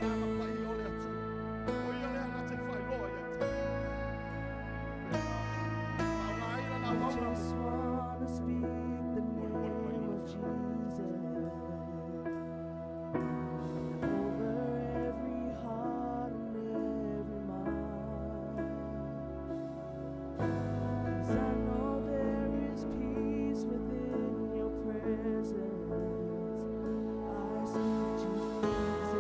Agaga Paia o le Atua, o Ia lea na te faailoa ia te Faaaoga ai lana I auauna. just wanna speak the name of Jesus over every heart and every mind. 'Cause I know there is peace within your presence. I speak Jesus.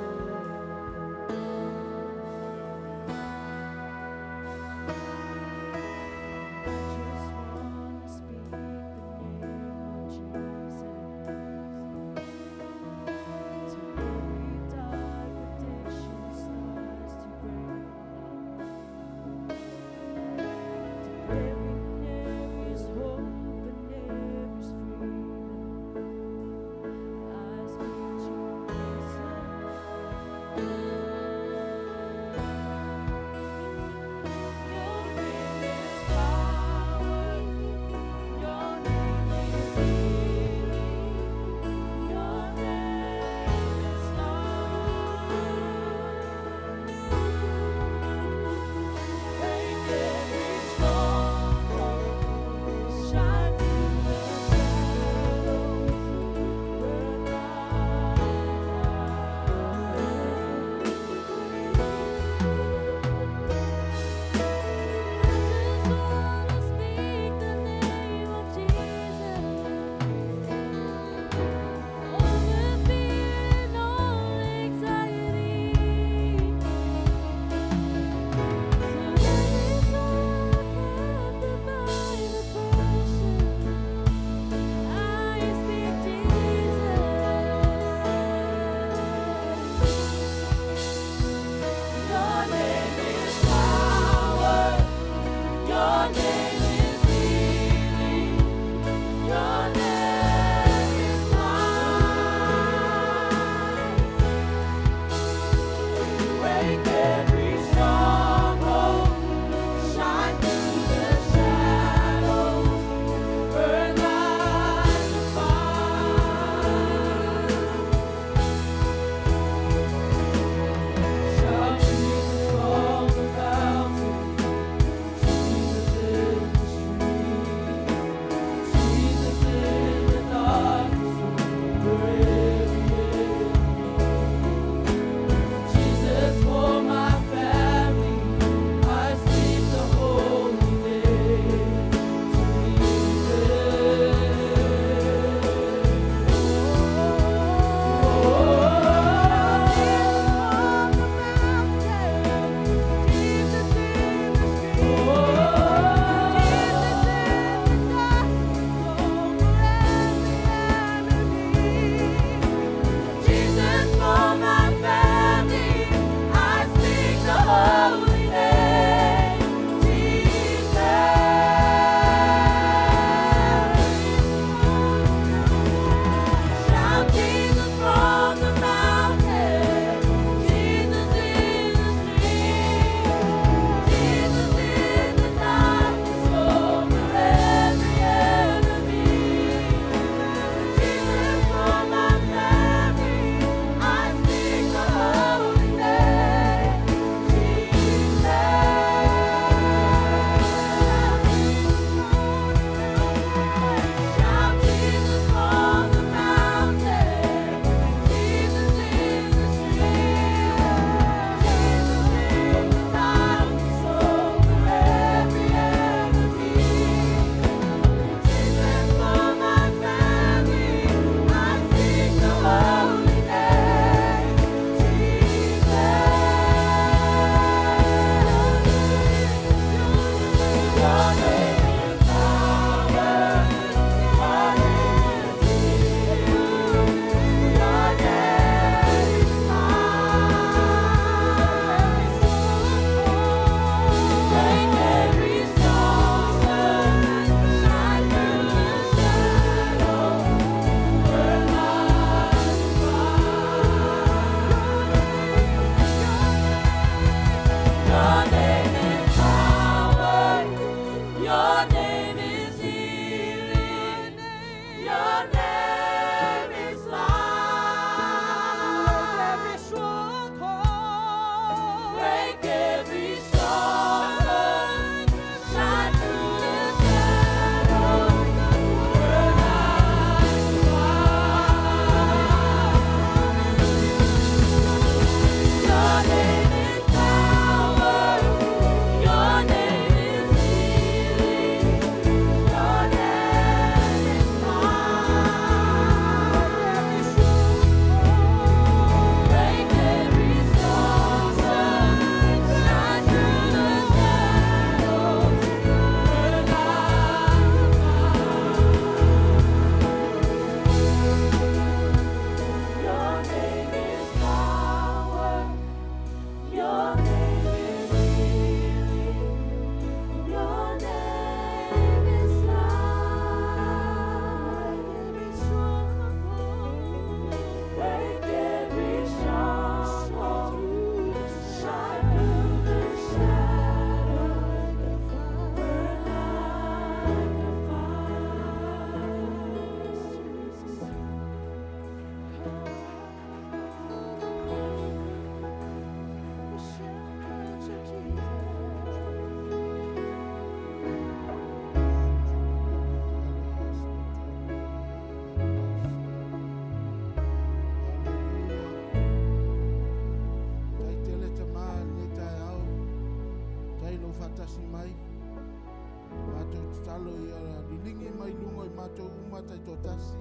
tatalo ia liligi mai luga i matou uma taitoatasi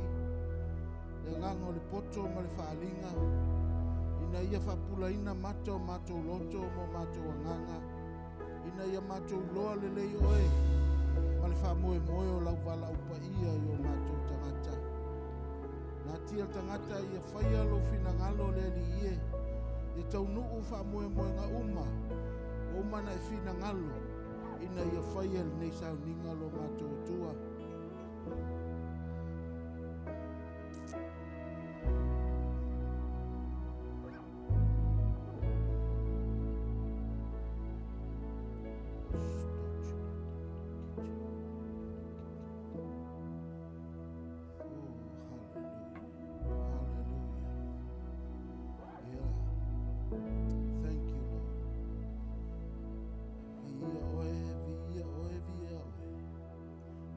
le agaga o le poto ma le faaaliga ina ia faapulaina mata o matou loto ma o matou agaga ina ia matou iloa lelei oe ma le faamoemoe o lau valaau paia i o matou tagata. Natia le tagata ia faia lou finagalo le Alii e, ia taunuu faamoemoega uma ua uma ona e finagalo ina ia faia i lenei sauniga lo matou Atua. Thank you, Lord. Viia oe, viia oe, viia oe.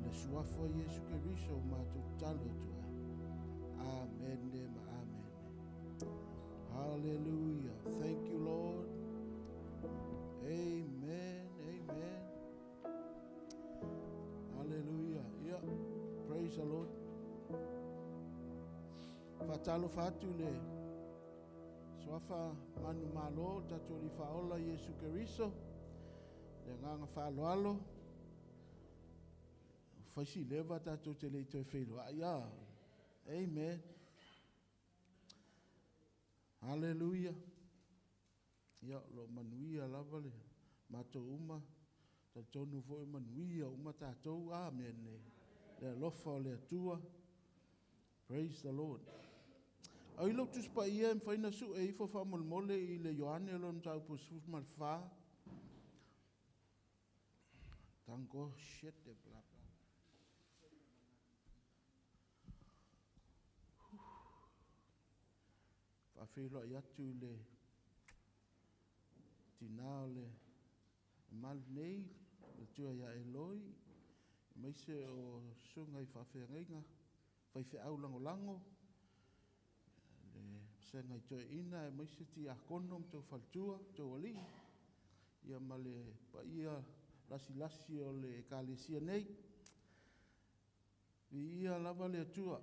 Le suafa o Iesu Keriso o matou tatalo atu ai. Amene ma amene. Hallelujah. Thank you, Lord. Amen. Amen. Hallelujah. Yeah. Praise the Lord. Faatalofa atu i le Suafa manumalo o le tatou Alii Faaola Iesu Keriso, le agaga faaaloalo, ua fai si leva tatou te le i toe feiloai. Ah, amen. Hallelujah. Ia, o lo o manuia lava le matou uma, talitonu foi manuia uma tatou. Amene. Le alofa o le Atua. Praise the Lord. Au i lou Tusi Paia e mafai ona sue ifo faamolemole i le Ioane lona mataupu 14. Tango shete bla bla. Faafeiloai atu i le tinā o le malu nei, le Atua ia Eloi, aemaise o susuga i faafeagaiga, faifeau lagolago, le vasega i toeaiina, aemaise tiakono ma tou faletua, tou alii, ia ma le paia lasilasi o le Ekalesia nei. Viia lava le Atua.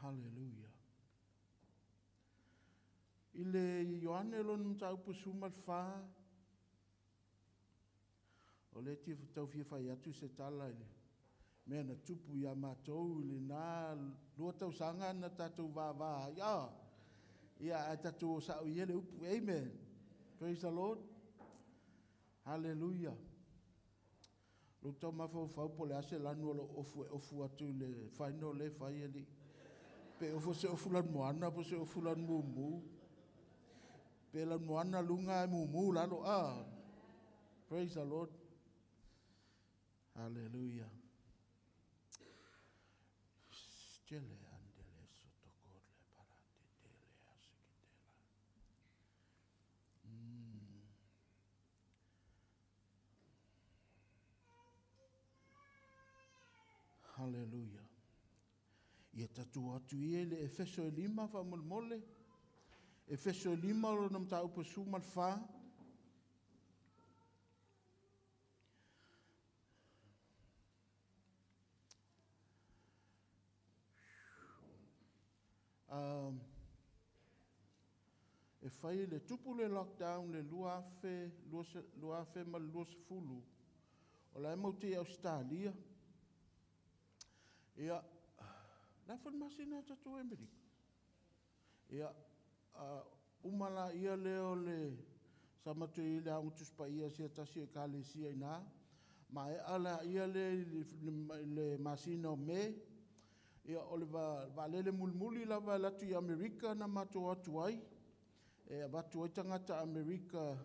Haleluia. I le Ioane lona mataupu 14, o lea e tau fia fai atu se tala i le mea na tupu ia matou i lena 2 tausaga na tatou vava ai. Ah, ia, ae tatou o sao i le upu. Amen. Praise the Lord. Hallelujah. Lou tau mafaufau po o le a se lanu o lo o ofu e ofu atu i le final lea e fai alii. Pe ofu se ofu lanumoana po o se ofu lanumumu. Pe lanumoana luga ae mumu lalo. Ah, praise the Lord. Hallelujah. Stele andele sotokole parate tele aseketela. Hallelujah. Ia tatou atu ia i le Efeso e 5 faamolemole. Efeso e 5 o lona mataupu 14. E fai le tupu le lockdown le 2020, o la e maute i Ausetalia. Ia, la foi le masina a tatou Amerika. Ia, uma la ia lea o le sa matou i le Aoga Tusi Paia sia tasi o Ekalesia i ina, maea la ia lea i le masina o Me. Ia, o le vaalele mulimuli lava e alu atu i Amerika na matou atu ai, e avatu ai tagata Amerika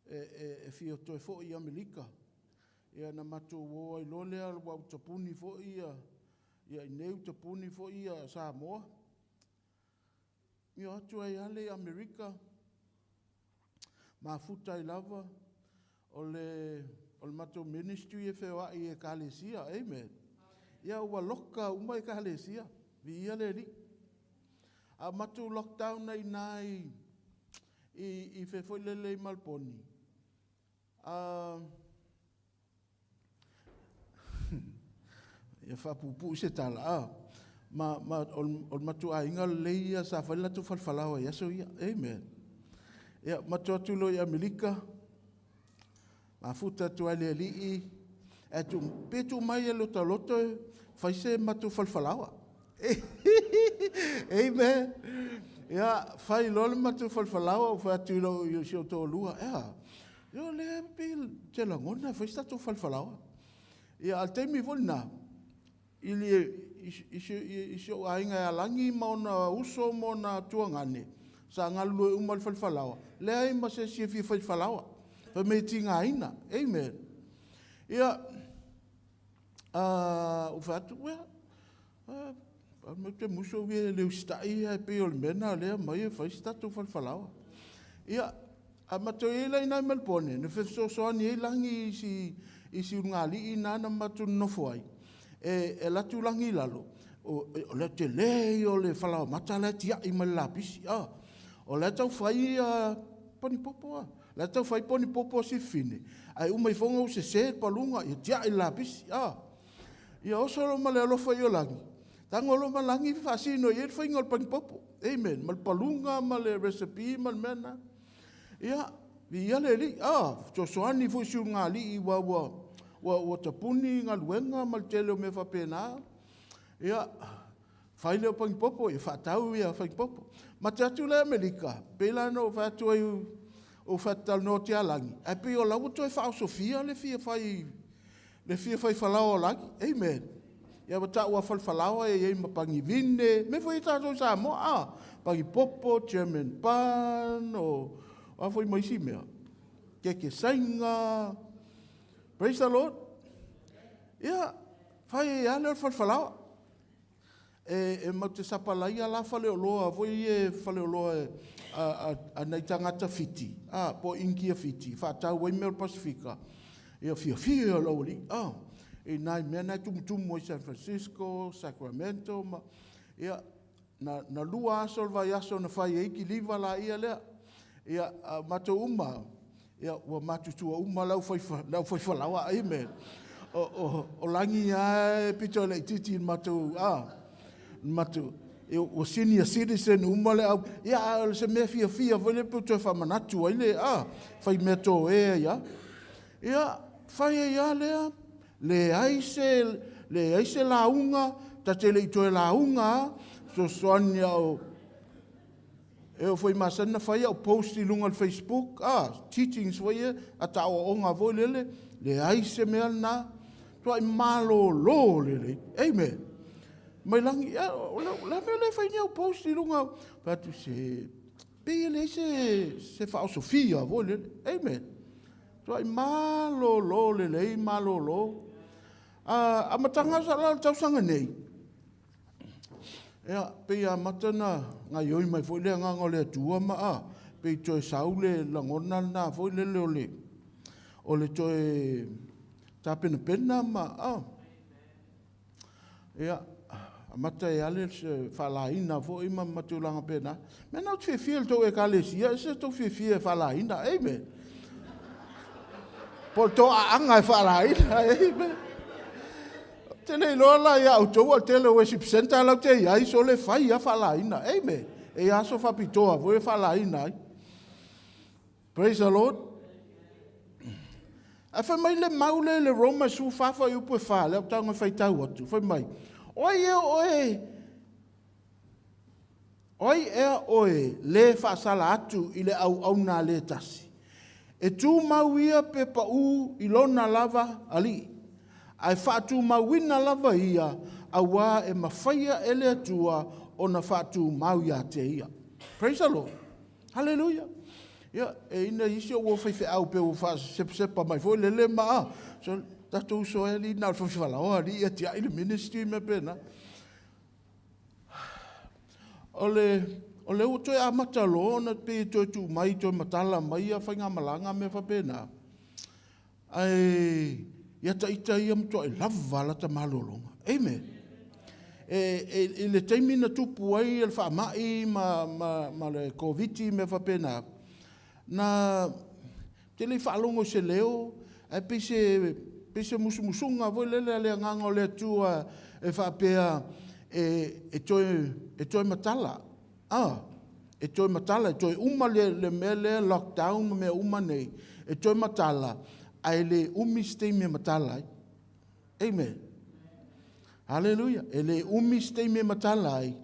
e fia toe foi i Amerika. Ia, na matou o ai loa lea ua tapuni foi ia inei, ua tapuni foi ia Samoa. Ia, o atu ai lava lea i Amerika, mafuta ai lava o le matou ministry e feoai i Ekalesia, amen. Ia, ua loka uma Ekalesia, viia le Alii. A matou lockdown ai i ina i fe foi lele i Malponi. Ia faapuupuu se tala, a. Ma, ma o, o le matou aiga lelei ia sa fai le latou falefalaoa i aso ia. Amen. Ia, matou atu loa i Amerika, mafuta atu ai le alii, ae tu, pe tuu mai e lotaloto e fai se matou falefalaoa. Amen. Ia, fai loa le matou falefalaoa, ou fai atu i lou i si ou toalua, ea, Ia lea pei te lagona e fai se tatou falefalaoa. Ia, a o le taimi foi lena, i le, i si ou aiga ia Lagi ma ona uso ma ona tuagane, sa galulue uma i le falefalaoa, leai ma se isi e fia fai falaoa. Fai mai e tigaina. Amen. Ia, ou fai atu, ia, mai te muso e le usitai ae pei o le mea lena o lea e aumai e fai se tatou falefalaoa. Ia, a matou i ai la i ina i Melbourne, na fesoasoani ai Lagi i si, i si ulugalii lena na matou nonofo ai, e alu atu Lagi i lalo, o le tele ia o le falaoamata la e tiai mai le lapisi. O la e tau fai panipopo a. O la e tau fai panipopo a si fafine, ae uma ifoga ua sese le paluga, ia tiai le lapisi. Ia oso loa ma le alofa i o lagi, tago loa ma lagi faasino i ai le faiga o le panipopo. Amen. Ma le paluga ma le recipe ma le mea lena. Ia, viia le Alii. Fesoasoani foi i si ulugalii ua, ua, ua, ua tapuni galuega ma le tele o mea faapena. Ia, fai lea o panipopo, ia faatau ia panipopo. Ma te atu la i Amerika, pei la ona ou fai atu ai, ou faatalanoa atu ia Lagi, ae pei o la ua toe faaosofia le fia fai, le fia fai falaoa o Lagi. Amen. Ia ua taua falefalaoa e i ai ma pagivine, mea foi ia tatou i Samoa, a, pagipopo, German bun, o a foi ma isi mea, keke saina. Praise the Lord. Ia, fai ai lava lea o le falefalaoa. E matou te sapalaia la faleoloa foi ia faleoloa a nai tagata Fiti, a, po o Initia Fiti, faatau ai mea o le Pasefika. Ia fiafia le aualii, a, i nai mea na e tumutumu ai i San Francisco, Sacramento, ma, ia, na 2 aso o le vaiaso na fai ai kiliva laia lea. Ia, a matou uma, ia, ua matutua uma le au falaoa, amen. O Lagi lava e pito laitiiti i le matou, a, matou, ua senior citizen uma le au, ia, a o se mea fiafia foi lea pe toe faamanatu ai le, a, fai mea toea ia. Ia, fai ai lava lea, leai se lauga, ta te le i toe lauga lava, fesoasoani au, e oo foi masani na fai au post i luga o le Facebook, a, teachings foi ia, a ta'oaoga foi lele, leai se mea lena, tuai malolo lelei. Amen. Mai lagi, ia, o le a mea le fai ni au post i luga, fai atu se, pei e leai se faaosofia foi lele. Amen. Tuai malolo lelei, malolo. Amataga sa la o le tausaga nei, ia, pei amata na gaioi mai foi le agaga o le Atua ma a, pei toe sau le lagona lena foi lele o le toe tapenapena ma a. Ia, amata e ale se faalaina foi ma tulaga pena. Mea na ou te fiafia i le tou ekalesia, e se tou fiafia e faalaina. Amen. Po o le toaaga e faalaina. Amen. Te le iloa la ia outou o le tele o worship center lau te iai, so le fai a faalaina. Amen. E aso faapitoa foi e faalaina ai. Praise the Lord. Ae fai mai le mau le le Roma 14 fuaiupu e 4, lea ou tago e faitau atu, fai mai, oi ea oe, oi ea oe le faasala atu i le auauna a le tasi. E tumau ia pe pau i lona lava alii, ae faatumauina lava ia, auā e mafaia e le Atua ona faatumau ia te ia. Praise the Lord. Hallelujah. Ia, e ina isi o ua faifeau pe ua faasepasepa mai foi lele ma a. So, tatou uso e alii na o le faifalaoa alii ia tiai le ministry me pena. O le ua toe amata loa ona pei e toe tuu mai, toe matala mai ia faigamalaga mea faapena. Ae ia taita ia matuai lava lata malologa. Amen. E, i le taimi na tupu ai le faamai ma le Koviti mea faapena, na Te le i faalogo i se leo, ae pei se, pei se musumusuga foi lele a le Agaga o le Atua e faapea e, e toe, e toe matala. Ah, e toe matala, e toe uma le, le mea lea lockdown ma mea uma nei, e toe matala, ae le umi se taimi e matala ai. Amen. Hallelujah. E le umi se taimi e matala ai.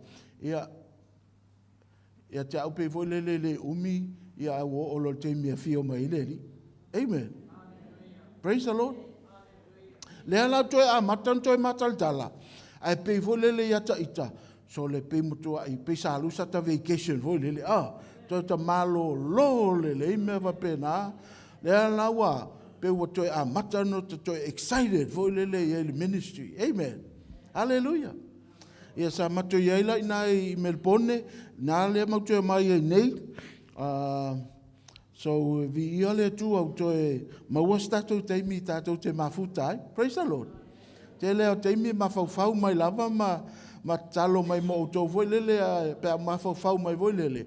Ia, Ia te au pei foi lele le umi, ia ae ua oo loa i le taimi e afio mai ai le Alii. Amen. Praise the Lord. Lea la toe amata ona toe matalatala, ae pei foi lele ia ta ita, so le pei matuai, pei sa alu sata vacation foi lele, ah, toe ta malolo lelei mea faapena. Lea la ua, pei ua toe amata ona ta toe excited foi lele i ai i le ministry. Amen. Hallelujah. Ia sa matou i ai la i ina i Melbourne, na lea matou te omai ai nei. So viia le Atua ua toe maua se tatou taimi tatou te mafuta ai. Praise the Lord. Tele o taimi e mafaufau mai lava ma ma tatalo mai mo outou foi lele pe a mafaufau mai foi lele.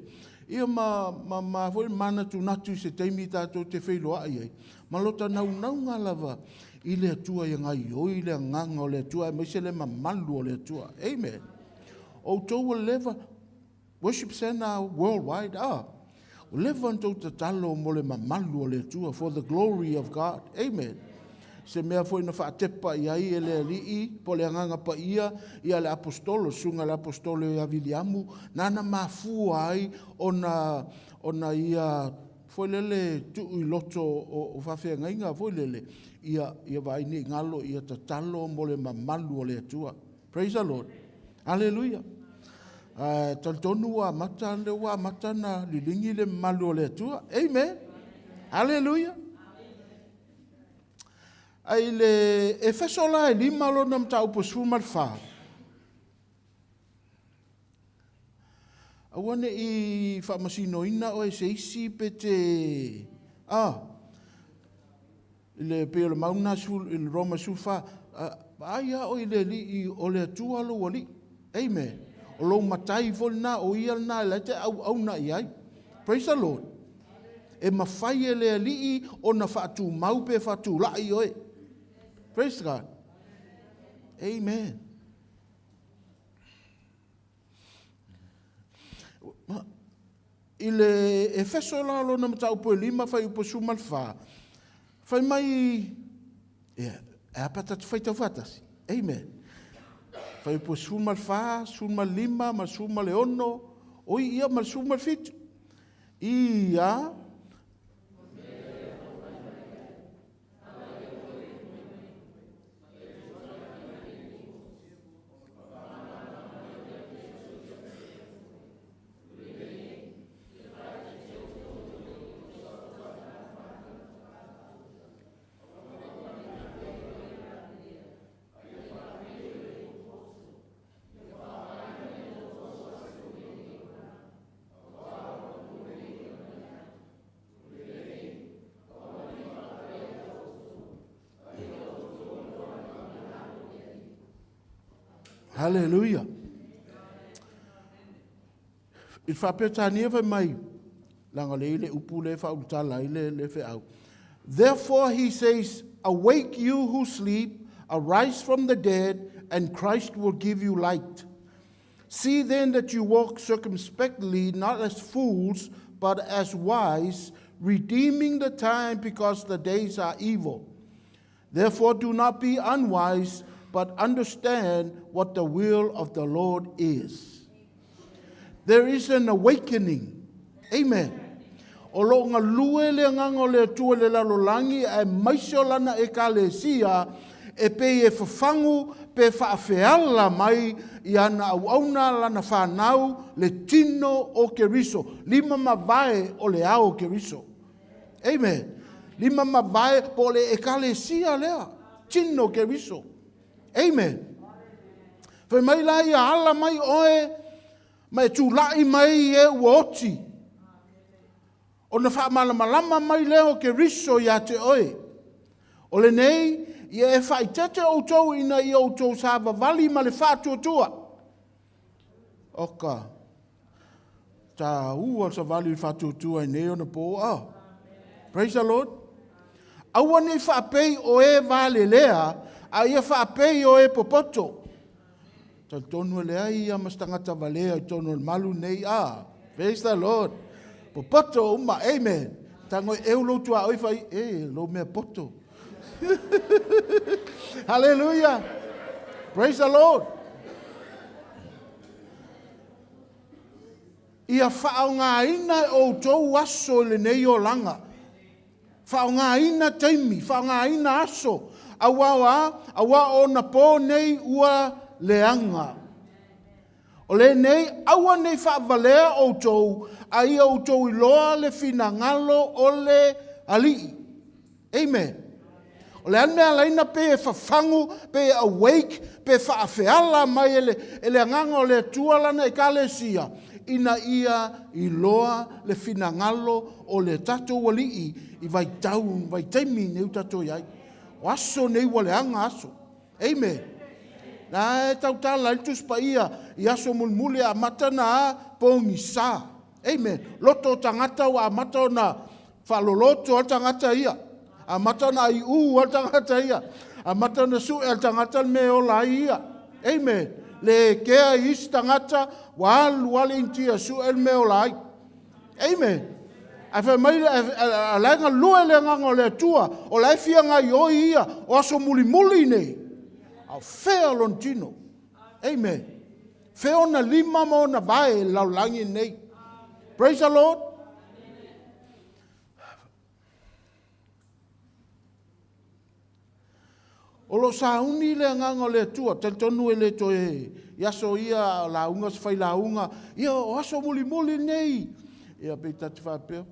Ia ma ma ma foi manatunatu i se taimi tatou te feiloai ai. Ma lota naunauga lava i le Atua ia gaioi le agaga o le Atua aemaise le mamalu o le Atua. Amen. Outou ua leva worship center worldwide. Ah, ua leva ona outou tatalo mo le mamalu o le Atua for the glory of God. Amen. Se mea foi na faatepa i ai e le Alii po o le Agaga Paia ia le Aposetolo, susuga i le Aposetolo ia Viliamu, nana mafua ai ona ona ia foi lele tuu i loto o faafeagaiga foi lele, ia, ia vaai nei galo, ia tatalo mo le mamalu o le Atua. Praise the Lord. Hallelujah. Talitonu ua amata, lea ua amata na liligi le mamalu o le Atua. Amen. Hallelujah. Ai le Efeso la e 5 lona mataupu 14. Aua ne i faamasinoina oe e se isi pe te, a, i le, pei o le mau lena i le Roma 14, vaai lava oe i le Alii, o le Atua lou Alii. Amen. O lou matai foi lena, o ia lena e la e te auauna i ai. Praise the Lord. E mafai e le Alii ona faatumau pe faatulai oe. Praise God. Amen. I le Efeso la lona mataupu e 5 fuaiupu 14, fai mai, ia, e a pe a tatou faitau faatasi? Amen. Fuaiupu 14, 15 ma le 16, oi ia ma le 17. Ia, Hallelujah. I Faaperetania fai mai, leaga le i le upu le faaulutala ai le, le feau. Therefore he says, awake you who sleep, arise from the dead, and Christ will give you light. See then that you walk circumspectly, not as fools, but as wise, redeeming the time because the days are evil. Therefore do not be unwise, but understand what the will of the Lord is. There is an awakening. Amen. O lo o galue le agaga o le Atua i le lalolagi aemaise o lana Ekalesia e pei e fafagu pe faafeala mai i ana auauna lana fanau le tino o Keriso, lima mavae o le ao o Keriso. Amen. Lima mavae po o le Ekalesia lea, tino o Keriso. Amen. Fai mai la ia ala mai oe ma e tulai mai e ua oti. Ona faamalamalama mai lea o Keriso iā te oe. O lenei, ia e faaeteete outou ina ia outou savavali ma le faatuatua. Oka, taua le savali i le faatuatua i nei ona po. Oh. Praise the Lord. Aua ne i faapei o e valelea, a ia faapei o e popoto. Talitonu e leai lava ma se tagata valea i totonu o le malu lenei, a? Praise the Lord. Popoto uma, amen. Tago e eu lou tuaoi fai, e, lou mea poto. Hallelujah. Praise the Lord. Ia faaaogaina e outou aso i lenei olaga. Faaaogaina taimi, faaaogaina aso, auā o a? Auā o ona pō nei ua leaga. O lenei, aua ne i faavalea outou, a ia outou iloa le finagalo o le Alii. Amen. O le a le mea e ala ai ona pei e fafagu, pei e awake, pe faafeala mai e le, e le Agaga o le Atua Lana Ekalesia, ina ia iloa le finagalo o le tatou Alii i vaitau, vaitaimi nei ua tatou i ai. O aso nei ua leaga aso. Amen. La e tautala ai le Tusi Paia i aso mulimuli e amata ona pogisa. Amen. Loto o tagata ua amata ona faaloloto lava le tagata ia. Amata ona aiu lava le tagata ia. Amata ona sue e le tagata le mea e ola ai ia. Amen. Le kea i isi tagata, ua alu lava le Initia e sue le mea e ola ai. Amen. Ae fai mai, o la e galue le agaga o le Atua, o la e fia gaioi ia, o aso mulimuli nei. A o fea lona tino? Amen. Fea ona lima ma ona vae i le lalolagi lenei? Praise the Lord. O lo o sauni le agaga o le Atua, talitonu e le toe i aso ia a lauga se failauga, ia o aso mulimuli nei. Ia pei ta te faapea,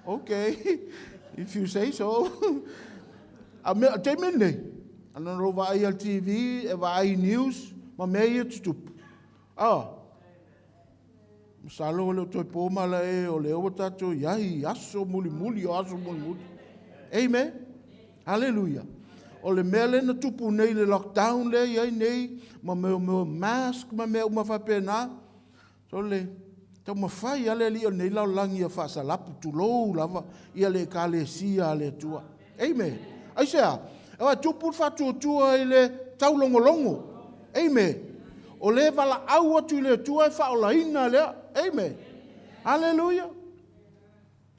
okay, if you say so. A mea, taimi lenei, ana lou vaai i le TV, e vaai news, ma mea ia tutupu. Ah, Masalo e le o toe po malae o lea ua tatou i ai i aso mulimuli o aso mulimuli. Amen. Haleluia. O le mea lea na tupu nei i le lockdown lea i ai nei, ma mea o mask ma mea uma faapena, so le taumafai lava le alii o lenei lalolagi ia faasalapu, tulou lava, ia le Ekalesia a le Atua. Amen. Aisea? Aua e tupu le faatuatua i le taulogologo. Amen. O le valaau atu i le Atua e faaolaina lea. Amen. Haleluia.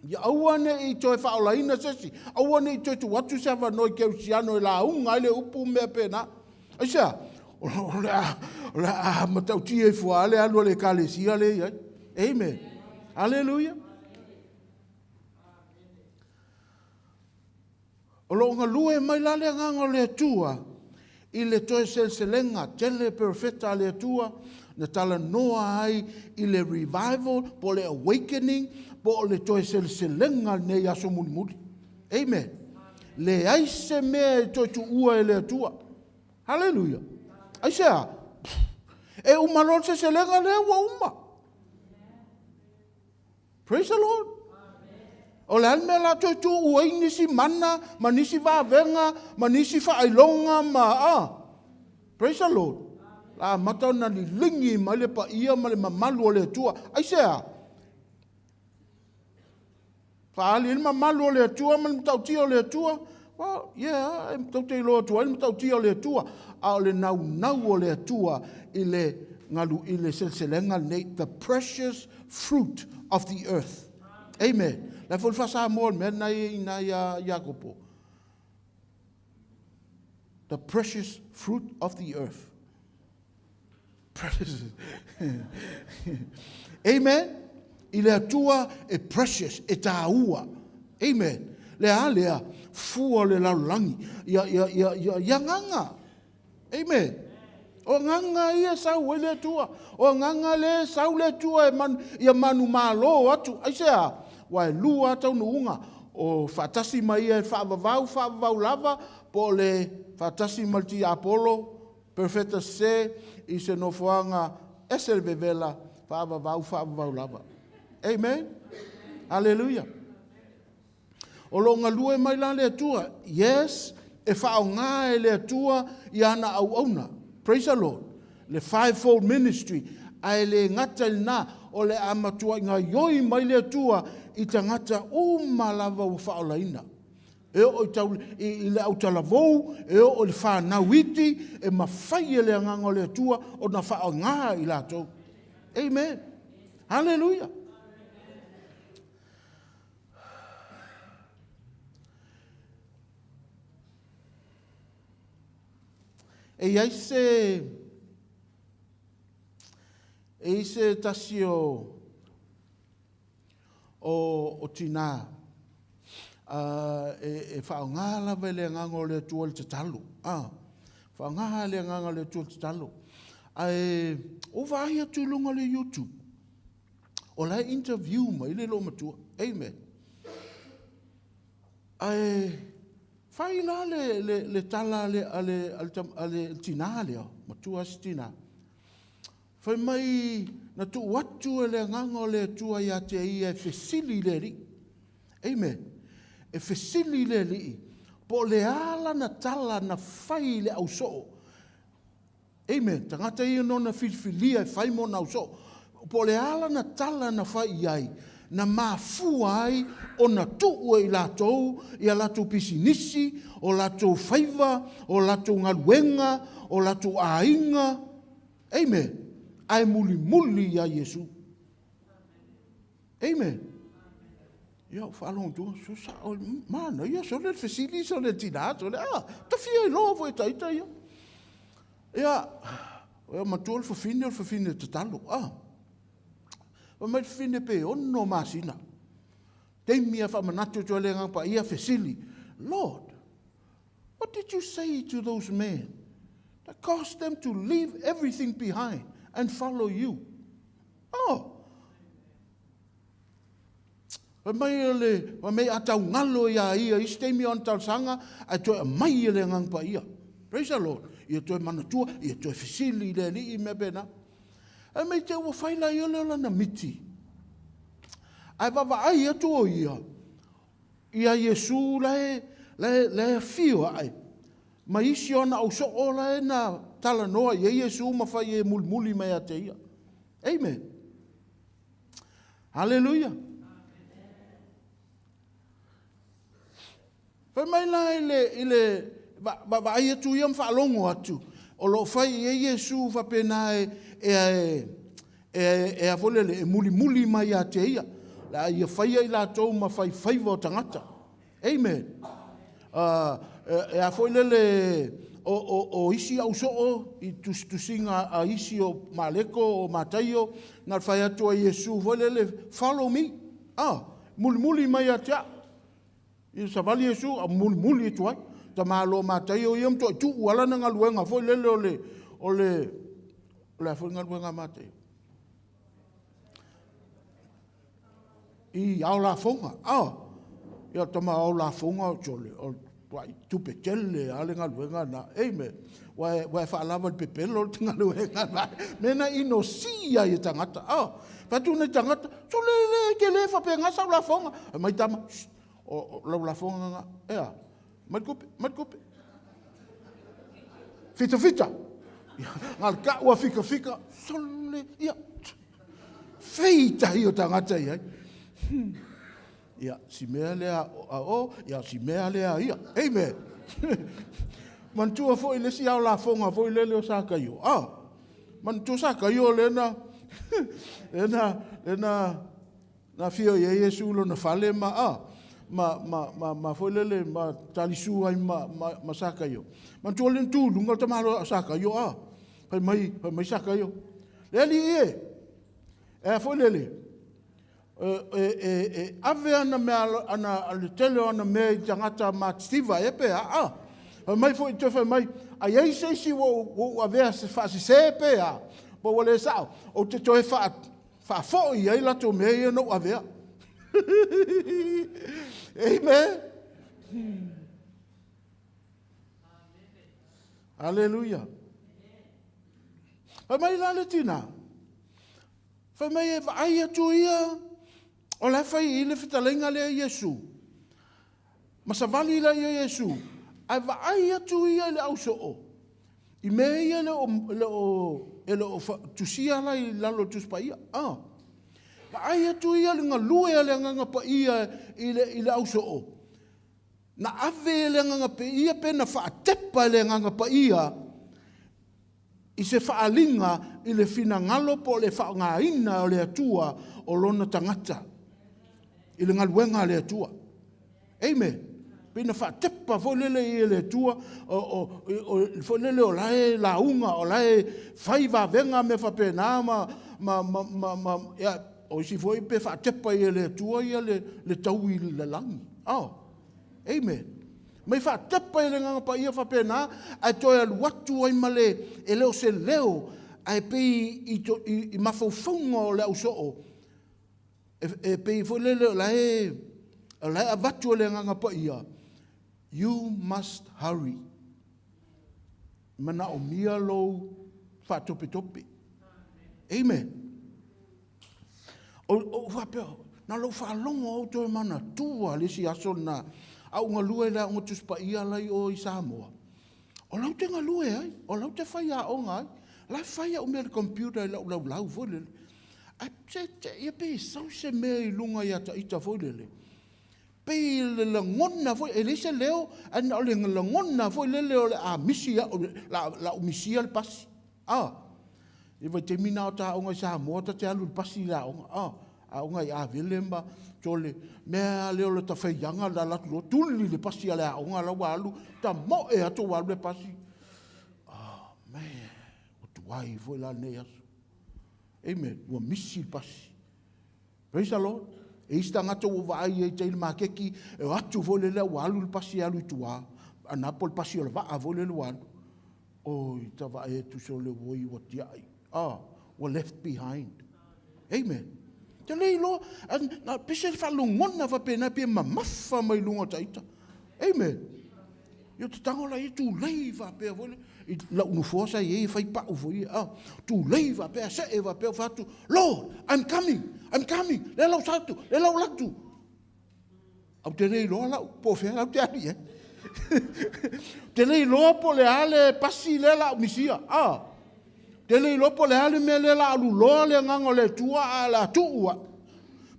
Ia aua ne i toe faaolaina se isi, aua ne i toe tuu atu se avanoa i kerisiano e lauga ai le upu mea pena. Aisea? O le a, o le a matautia ifo lava le alu a le ekalesia lea i ai. Amen. Haleluia. O lo o galue mai la le Agaga o le Atua i le toe seleselega tele perofeta a le Atua na talanoa ai i le revival po o le awakening po o le toe seleselega lenei aso mulimuli. Amen. Leai se mea e toe tuua e le Atua. Haleluia. Aisea? E uma loa le seleselega lea ua uma. Praise the Lord. O le a le mea la toe tuu ai nisi mana ma nisi vavega ma nisi faailoga ma a. Praise the Lord. La amata ona liligi mai le paia ma le mamalu o le Atua. Aisea? Faaali ai le mamalu o le Atua ma le matautia o le Atua. Well, yeah, e tou te iloa atu ai le matautia o le Atua, a o le naunau o le Atua i le galu i le seleselega lenei, the precious fruit of the earth. Amen. La foi le faa-Samoa o le mea lena i ina ia Iakopo. The precious fruit of the earth. Precious. Amen. I le Atua e precious, e tāua. Amen. Le a lea, fua o le lalolagi, ia, ia, ia, ia, ia agaga. Amen. O agaga ia e sau ai le Atua. O agaga lea e sau le Atua e man, ia manumalo atu. Aisea? Ua e lua taunuuga. O faatasi ma ia e faavavau, faavavau lava, po o le faatasi ma le tiapolo, Perfeta sese i se nofoaga ese le vevela, faavavau, faavavau lava. Amen. Hallelujah. O lo o galue mai la le Atua. Yes, e faaaoga e le Atua i ana auauna. Praise the Lord. Le fivefold ministry. Ae le gata i lena, o le a matuai gaoioi mai le Atua i tagata uma lava ua faaolaina. E oo i, tau, i, i le autalavou, e oo i le fanau iti, e mafai e le agaga o le Atua ona faaaoga i latou. Amen. Hallelujah. E i ai se e i se tasi o o, o tinā e, e faaaoga lava e le agaga o le Atua le tatalo. Ah, faaaoga le agaga o le Atua le tatalo. Ae ua vaai atu i luga o le YouTube. O la e interview mai le loomatua. Amen. Ae fai la le, le, le tala a le, a le, a le, a le tinā lea, matua si tinā. Fai mai na tuu atu e le agaga o le Atua ia te ia e fesili i le Alii. Amen. E fesili i le Alii, po o le a lana tala na fai i le ausoo. Amen. Tagata ia nona filifilia e fai mo na ausoo. Po o le a lana tala na fai i ai, na mafua ai ona tuu e i latou ia latou pisinisi, o latou faiva, o latou galuega, o latou aiga. Amen. Ae mulimuli ia Iesu. Amen. Ia, o faalogo atu, so sao, manaia, sole le fesili, sole le tina, sole, ah, tafia i loa foi taita ia. Ia, ia matua le fafine, o le fafine tatalo, ah. Fai mai le fafine pe 6 masina. Taimi a faamanatu atu ai le Agaga Paia, fesili, Lord, what did you say to those men that caused them to leave everything behind and follow you? Oh! Fai mai o le, fai mai a taugalo ia ia isi taimi o ana talosaga, ae toe aumai e le Agaga Paia. Praise the Lord. Ia toe manatua, ia toe fesili i le Alii mea pena. Ae mai te ua fai la ia lea o lana miti. Ae vaavaai atu o ia, ia Iesu la e, la e, la e afio ae, ma isi o ana ausoo la e na talanoa i ai Iesu ma fai e mulimuli mai ia te ia. Amen. Hallelujah. Fai mai la i le, i le vaavaai atu ia ma faalogo atu, o lo o fai i ai Iesu faapena e, e, e, e, a foi lele, e mulimuli mai ia te ia. Le a ia faia i latou ma faifaiva o tagata. Amen. E, e a foi lele, o, o, o isi ausoo i tusitusiga a isi o Maleko, o Mataio, na fai atu ai Iesu foi lele, follow me. Ah, mulimuli mai ia te au. Ia savali Iesu, a mulimuli atu ai. Tamālo Mataio ia ma toai tuu ala na galuega foi lele o le, o le, o le a foi galuega a Mataio. I ao lafoga. Ah, ia tama ao lafoga, sole, o tuai tupe tele a le galuega na. Amen. Ua e, ua e faalava le pepelo le galuega na. Me na ino si ai e tagata. Ah, fatu nei tagata, sole le ke le faapena sau lafoga. Mai tama, shh, o, o lau lafoga nga, ea, mai le tupe, mai le tupe. Fita fita. Ia, nga le kau a fika fika, sole, ia, feitahi o tagata i ai. Ia, si mea lea a o, ia, si mea lea a ia. Amen. Manatua foi le isi ao lafoga foi lele o Sakaio. Ah, manatua Sakaio lena, lena, lena, na afio i ai Iesu lona fale ma, ah, ma, ma, ma, ma foi lele, ma talisu ai ma, ma, ma Sakaio. Manatua le tu lunga o tamalo o Sakaio, ah, fai mai, fai mai Sakaio. Le alii e, e a foi lele, e, e, e, e ave ana mea, ana, le tele o ana mea i tagata matitiva e pe a, a. Fai mai foi, toe fai mai, a i ai se isi ua ou avea se faasese pe a, po ua le sao, ou te toe faa, faafoi ai latou mea ia na ou avea. Amen. Aleluia. Fai mai la le tina, fai mai e vaai atu ia, o la e fai i le fetalaiga lea Iesu. Ma savali la ia Iesu, ae vaai atu ia i le ausoo. I mea ia le o, le o, e le o tusia la i lalo o Tusi Paia. Ah. Vaai atu ia le galue a le Agaga Paia i le, i le ausoo. Na ave e le Agaga Paia pe na faatepa e le Agaga Paia i se faaaliga i le finagalo po o le faaaogaina o le Atua o lona tagata i le galuega a le Atua. Amen. Pei na faatepa foi lele i le Atua, o, o, o, foi lele o la e lauga, o la e fai vavega mea faapena ma, ma, ma, ma, ma ia, o isi foi pe faatepa i le Atua ia le, le taui i le lalagi. Oh. Amen. Mai faatepa i le Agaga Paia faapena, ae toe alu atu ai ma le, e le o se leo, ae pei i, to, i, i mafaufauga o le ausoo, e, e pei foi lele o la e, o la e avatu e le Agaga Paia, you must hurry. Manaomia lou faatopetope. Amen. O, o faapea, na lou faalogo au toe manatua le isi aso na au galue le aoga Tusi Paia la i o i Samoa. O lau te galue ai, o lau te fai aoga ai. La fai au mea le computer i lau laulau foi lele. Ai se te ia pe sau se mea i lunga ia ta ita foi lele. Pei le lagona foi, e leai se leo, ae na o le lagona foi lele o le a misi au, la, la u misia le pasi. Ah, i vaitaimi na o ta aoga i Samoa, ta te alu i le pasi i le aoga. Ah, aoga i Avele ma Tole, mea lea o le tafeiaga la latu loa, tuli le pasi a le aoga la ua alu, ta moe atu ua alu le pasi. Oh, man, ua tuai foi la lenei aso. Amen, ua misi le pasi. Praise the Lord. E isi tagata ua vaai ai tai le makeki, e o atu foi lele ua alu le pasi e alu i tua. Ana po le pasi o le vaa foi lele ua alu. Oi, ta vaai atu so le oi ua tiai. Ah, ua left behind. Amen. Te le iloa, na pese le faalogona faapena pe mamafa mai luga o taita. Amen. Ia te tango la ia tulei faapea foi le, i lau nofoa sa i ai e fai pau foi ia. Ah, tulei faapea, see faapea fatu, Lord, I'm coming, I'm coming, le lau satu, le lau latu. Au te le iloa lau, po o fea lau te alu i ai. Te le iloa po le a le pasi lea la au misia. Ah, te le iloa po le a le mea lea la alu loa le agaga o le Atua a la tuu a.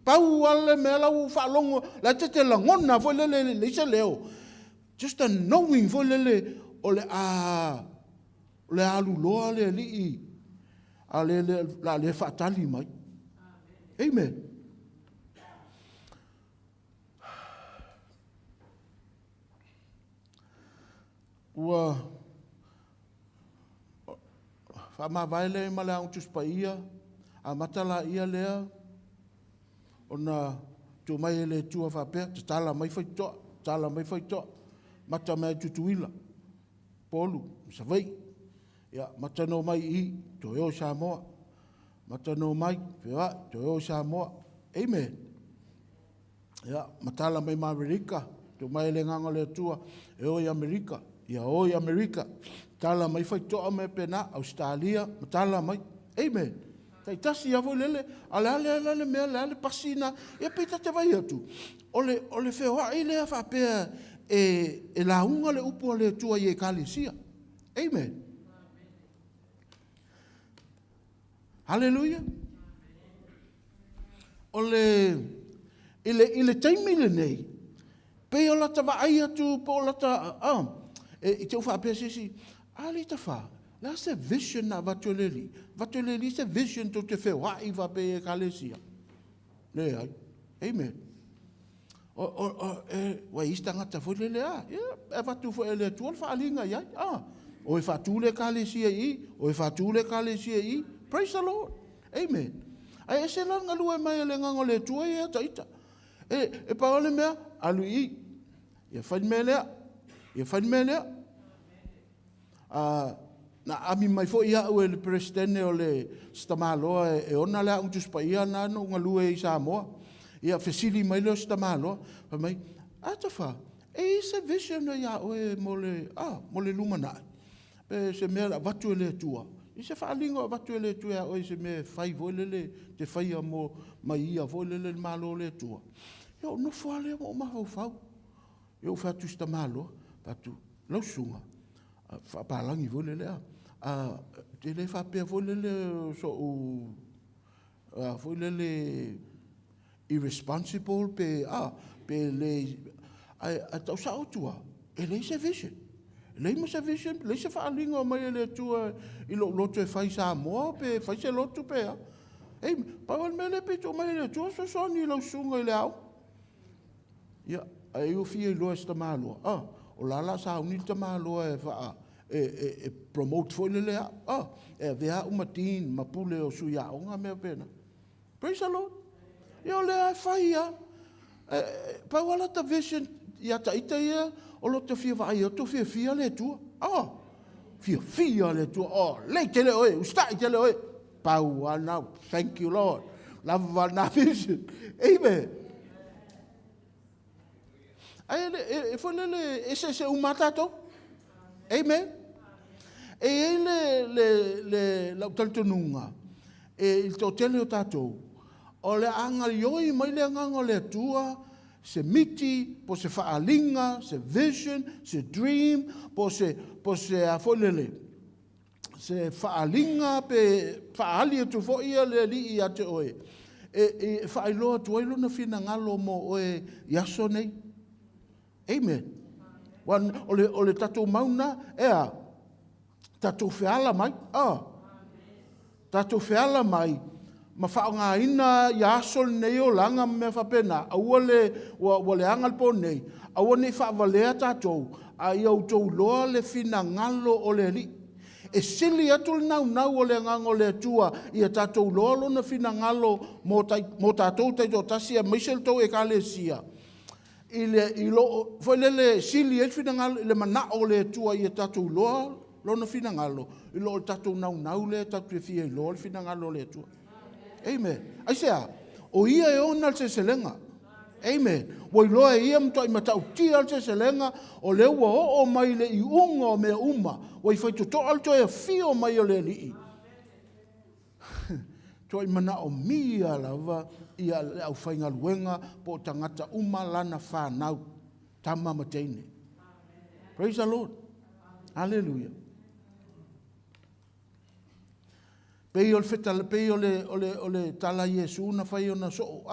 Pau a le mea lau faalogo, la te te lagona foi lele le se leo. Just a knowing foi lele o le a o le alu loa le alii a le le la le faatali mai. Amen. Ua faamavae lea ma le Aoga Tusi Paia, amata laia lea ona tuu mai e le Atua faapea, tatala mai faitotoa, tatala mai faitotoa, mata mai Tutuila, Polu, Savaii, ia, mata no mai i, toe o i Samoa, mata no mai, feoai, toe o i Samoa. Amen. Ia, matala mai ma Amerika, tuu mai le agaga o le Atua, e o i Amerika, ia o i Amerika, tala mai faitotoa mai pena, Australia, matala mai. Amen. Taitasi ia foi lele, a le a le a le mea, le a le pasi na, ia pei ta te vai atu, o le, o le feoai lea faapea e, e lauga le upu a le Atua i Ekalesia. Amen. Hallelujah. O le, i le, i le taimi lenei, pei o lata vaai atu po o lata, ah, e, i te u faapea se isi, a le tawha, le a se vision na avatu e le alii, avatu e le alii se vision tou te feoai faapea i Ekalesia. Leai. Amen. O, o, o, e, ua i isi tagata foi lele a, ia, e avatu foi e le Atua le faaaliga i ai. Ah, o e faatu le Ekalesia i i, o e faatu le Ekalesia i i. Praise the Lord. Amen. Ae ese la le galue mai e le agaga o le Atua ia ta ita. E, e pau le mea, alu i i. Ia fai le mea lea. Ia fai le mea lea. A, na ami mai foi au e le Peresetene o le Sitamaloa e, e ona le Aoga Tusi Paia na na ou galue i Samoa. Ia fesili mai lea o Sitamaloa, fai mai, a Tafa, e i se vision ia oe mo le, a, mo le lumanai. Pe se mea avatu e le Atua. I se faaaliga o avatu e le Atua ia oe se mea e fai foi lele, te faia mo mai ia foi lele le Malo o le Atua. Ia ou nofo lava lea ma ou mafaufau. Ia ou fai atu i si tamaloa, fai atu, lau susuga, faapalagi foi lele a. Ou te le faapea foi lele o so'u foi lele irresponsible pe pe le, ae ta'u sa'o atu lava, e leai se vision. E leai ma se vision, leai se faaaliga o aumai e le Atua i lo'u loto e fai i Samoa pe fai se lotu pe a. Ei, pau lava le mea lea e pei tuu mai e le Atua, fesoasoani i lau susuga i le aoga. Ia, ai ua fia iloa e se tamaloa, o la o le a sauni le tamaloa e faa e promote foi lele au, e avea au ma dean ma pule o sui aoga mea faapena. Praise the Lord. Ia o lea e fai lava. Pau lava lata vision ia ita ia, o lo te fia vaai atu o fiafia le Atua. Fiafia le Atua. Oh, lei tele oe, usita'i tele oe. Pau lava lena. Thank you, Lord. Lava lena vision. Amen. Ai e foi lele eseese uma lava tatou. Amen. E i ai le lau talitonuga e i le toatele o tatou, o le a gaioi mai le agaga o le Atua, se miti, po se faaaliga, se vision, se dream, po se a foi lele, se faaaliga pe faaali atu foi ia le Alii ia te oe, e faailoa atu ai lona finagalo mo oe i aso nei. Amen. O le tatou mauna, e a, tatou feala mai, tatou feala mai, ma faaaogaina ia aso lenei o laga ma mea faapena, aua le, ua leaga le po nei, aua ne i faavalea tatou, a ia outou iloa le finagalo o le Alii. E sili atu le naunau o le agaga o le Atua ia tatou iloa lona finagalo mo tatou taitoatasi aemaise le tou Ekalesia, i lo foi lele sili ai le finagalo i le manao o le Atua ia tatou iloa lona finagalo, i lo o le tatou naunau lea tatou te fia iloa le finagalo o le Atua. Amen. Aisea? O ia e ona le seleselega. Amen. Ua iloa e ia matuai matautia le seleselega, o lea ua oo mai le iuga o mea uma, ua i faitotoa le toe afio mai o le Alii. Tuai manaomia lava ia le aufaigaluega po o tagata uma lana fanau, tama ma teine. Praise the Lord. Hallelujah. Pei o le fetala, pei o le tala Iesu na fai ona soo,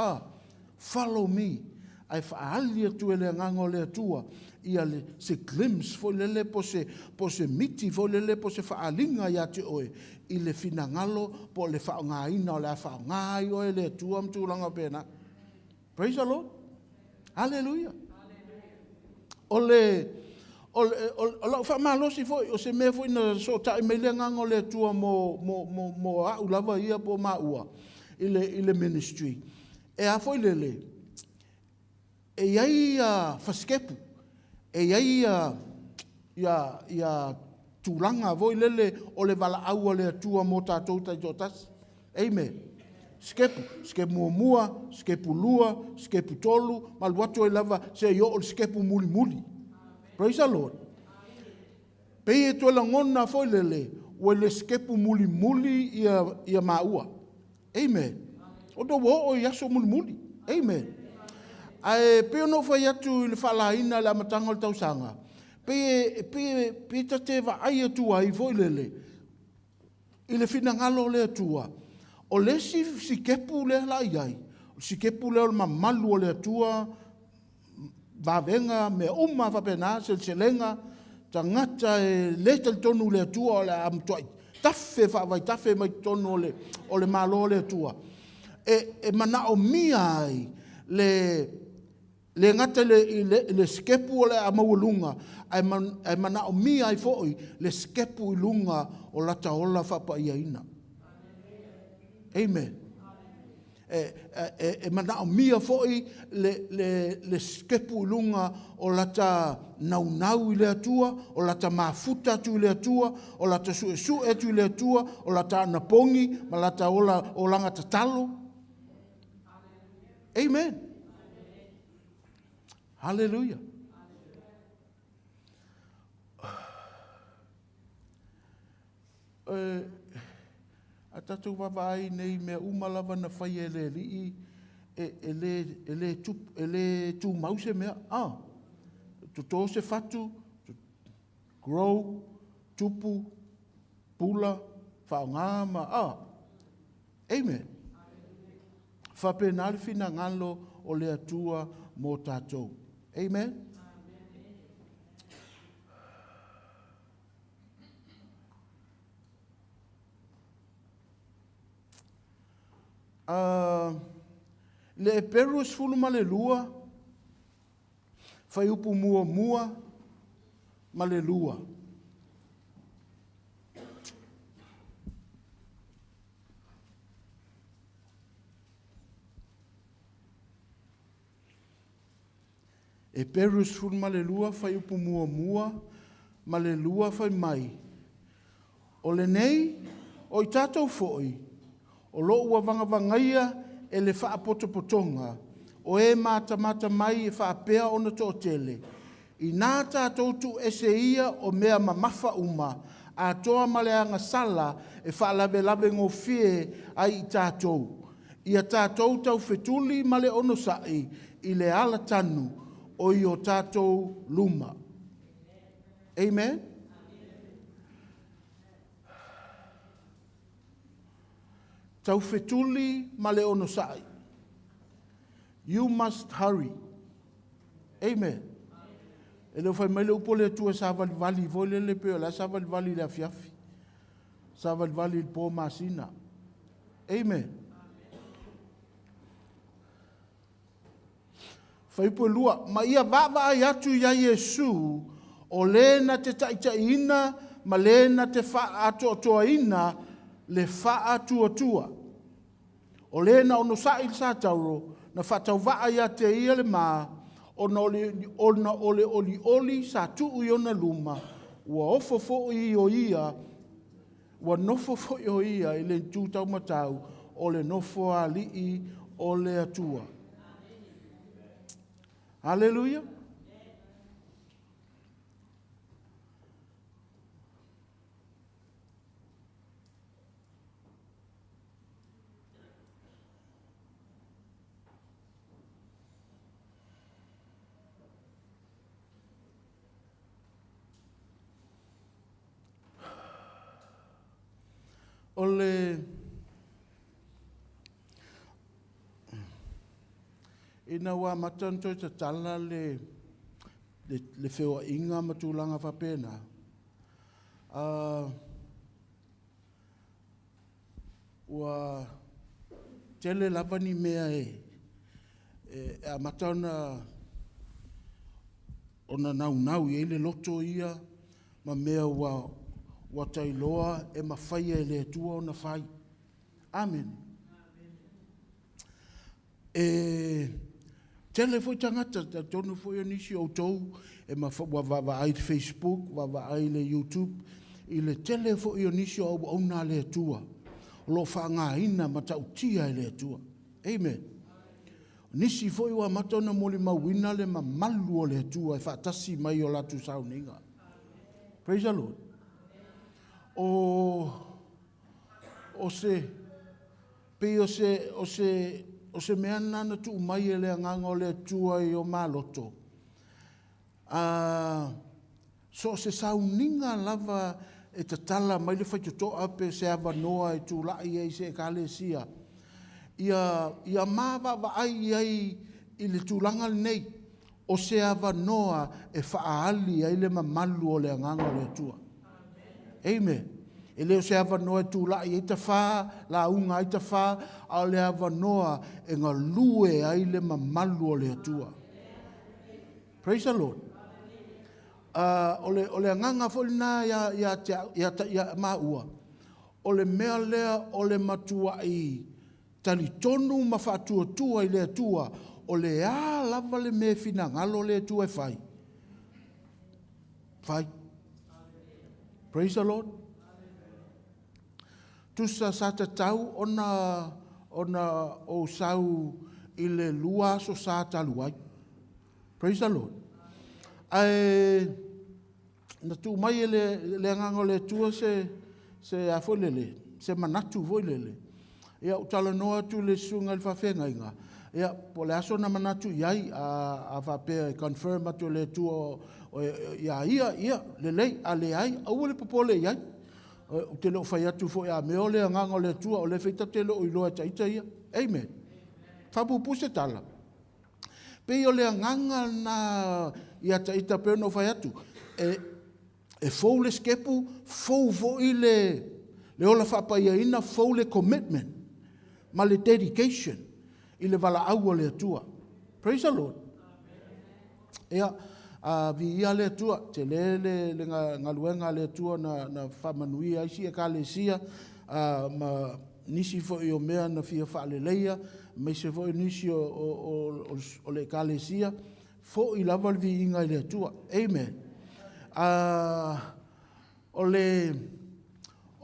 follow me. Ae faaali atu e le agaga o le Atua ia le, se glimpse foi lele po se miti foi lele po se faaaliga ia te oe i le finagalo po o le faaaogaina o le a faaaoga ai oe le Atua ma tulaga pena. Praise the Lord. Hallelujah. O lau faamalosi foi, o se mea foi na sootai mai le agaga o le Atua mo au lava ia po o maua i le ministry. E a foi lele, e i ai fasikepu, e i ai ia tulaga foi lele o le valaau a le Atua mo tatou taitoatasi. Amen. Sikepu, sikepu muamua, sikepu lua, sikepu tolu, ma alu atu ai lava se i oo le sikepu mulimuli. Praise the Lord. Pei e toe lagona foi lele, ua le sikepu mulimuli ia maua. Amen. O to ua oo i aso mulimuli. Amen. Ae pei ona ou fai atu i le faalaina le amataga o le tausaga, pei ta te vaai atu ai foi lele, i le finagalo o le Atua, o le isi sikepu lea la i ai, o le sikepu lea o le mamalu o le Atua, vavega, mea uma faapena, seleselega, tagata e le talitonu i le Atua o le a matuai tafe faavaitafe mai totonu o le Malo o le Atua. E manaomia ai le gata i le sikepu o le a maualuga, ae manaomia ai foi le sikepu i luga o lata ola faapaiaina. Amen. E manaomia foi le sikepu i luga o lata naunau i le Atua, o lata mafuta atu i le Atua, o lata suesue atu i le Atua, o lata anapogi ma lata ola, olaga tatalo. Amen. Hallelujah. A tatou vaavaai nei mea uma lava na faia e le Alii, e le tumau se mea. Toto se fatu, grow, tupu. pula, faaaoga ma, a. Amen. Faapena le finagalo o le Atua mo tatou. Amen. Le Eperu 12, fuaiupu 1 ma le 2. Eperu 12, fuaiupu 1 ma le 2 fai mai, O lenei, o i tatou foi, o loo ua vagavagaia e le faapotopotoga, o e matamata mai e faapea ona toatele, ina tatou tuuese ia o mea mamafa uma, atoa ma le agasala e faalavelave gofie ai i tatou, ia tatou taufetuli ma le onosai i le alatanu o i o tatou luma. Amen. Taufetuli ma le onosai. You must hurry. Amen. E le o fai mai le upu a le Atua e savalivali foi lele pei o le a savalivali i le afiafi. Savalivali i le po masina. Amen. Fuaiupu 2, ma ia vaavaai atu ia Iesu, o le na te taitaiina ma le na te faaatoatoaina le faatuatua. O le na onosai le satauro, na faatauvaa ia te ia le ma, ona o le olioli sa tuu i ona luma, ua ofo foi o ia, ua nofo foi o ia i le itu taumatau o le nofoalii o le Atua. Haleluia. O le ina ua amata ona toe tatala le feoaiga ma tulaga faapena, ua tele lava ni mea e amata ona naunau i ai le loto ia ma mea ua tailoa e mafai e le Atua ona fai. Amene. E tele foi tagata, talitonu foi o nisi o outou e ua vaavaai i le Facebook, vaavaai i le YouTube, i le tele foi o nisi o auauna a le Atua o lo o faaaogaina matautia e le Atua. Amen. Nisi foi ua amata ona molimauina le mamalu o le Atua e faatasi mai i o latou sauniga. Praise the Lord. O se, pei o se, o se, o se mea lena na tuu mai e le agaga o le Atua i o maloto. So o se sauniga lava e tatala mai le faitotoa pe se avanoa e tulai ai se ekalesia, ia ma vaavaai i ai i le tulaga lenei, o se avanoa e faaali ai le mamalu o le agaga o le Atua. Amen. E le o se avanoa e tulai ai tafā, lauga ai tafā, a o le avanoa e galue ai le mamalu o le Atua. Praise the Lord. O le agaga foi lena ia maua, o le mea lea o le matuai talitonu ma faatuatua i le Atua, o le a lava le mea finagalo le Atua e fai. Fai. Praise the Lord. Tusa sa tatau ona ou sau i le 2 aso sa talu ai. Praise the Lord. Ae na tuu mai e le agaga o le Atua se a foi lele, se manatu foi lele. Ia, ou talanoa atu i le susuga i le faafeagaiga, ia, po o le aso na manatu i ai, a faapea e confirm atu e le Atua ia ia, ia, lelei, a leai, aua le popole i ai. Ou te le o fai atu foi a mea o le agaga o le Atua, o lea foi tatou te le o iloa e ita ia. Amen. Faapuupuu se tala. Pei o le agaga lena ia te ita pei ona ou fai atu, e fou le sikepu, fou foi le ola faapaiaina, fou le commitment ma le dedication i le valaau a le Atua. Praise the Lord. Ia, viia le Atua, tele le galuega a le Atua na faamanuia ai si Ekalesia, ma nisi foi o mea na fia faaleleia, aemaise foi nisi o le Ekalesia, foi lava le viiga i le Atua. Amen.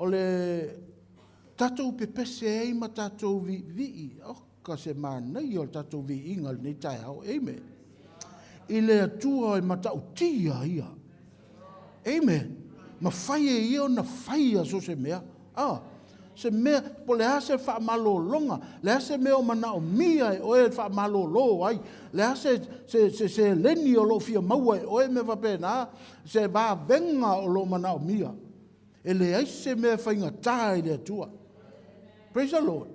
O le tatou pepese ai ma tatou viivii, oka se manaia o le tatou viiga i lenei taeao. Amen. I le Atua e matautia ia. Amen. Mafai e ia ona faia so o se mea. Se mea, po o le a se faamalologa, le a se mea o manaomia e oe e faamalolo ai, le a se seleni o lo o fia maua e oe mea faapena, se vavega o lo o manaomia. E leai se mea faigata i le Atua. Praise the Lord.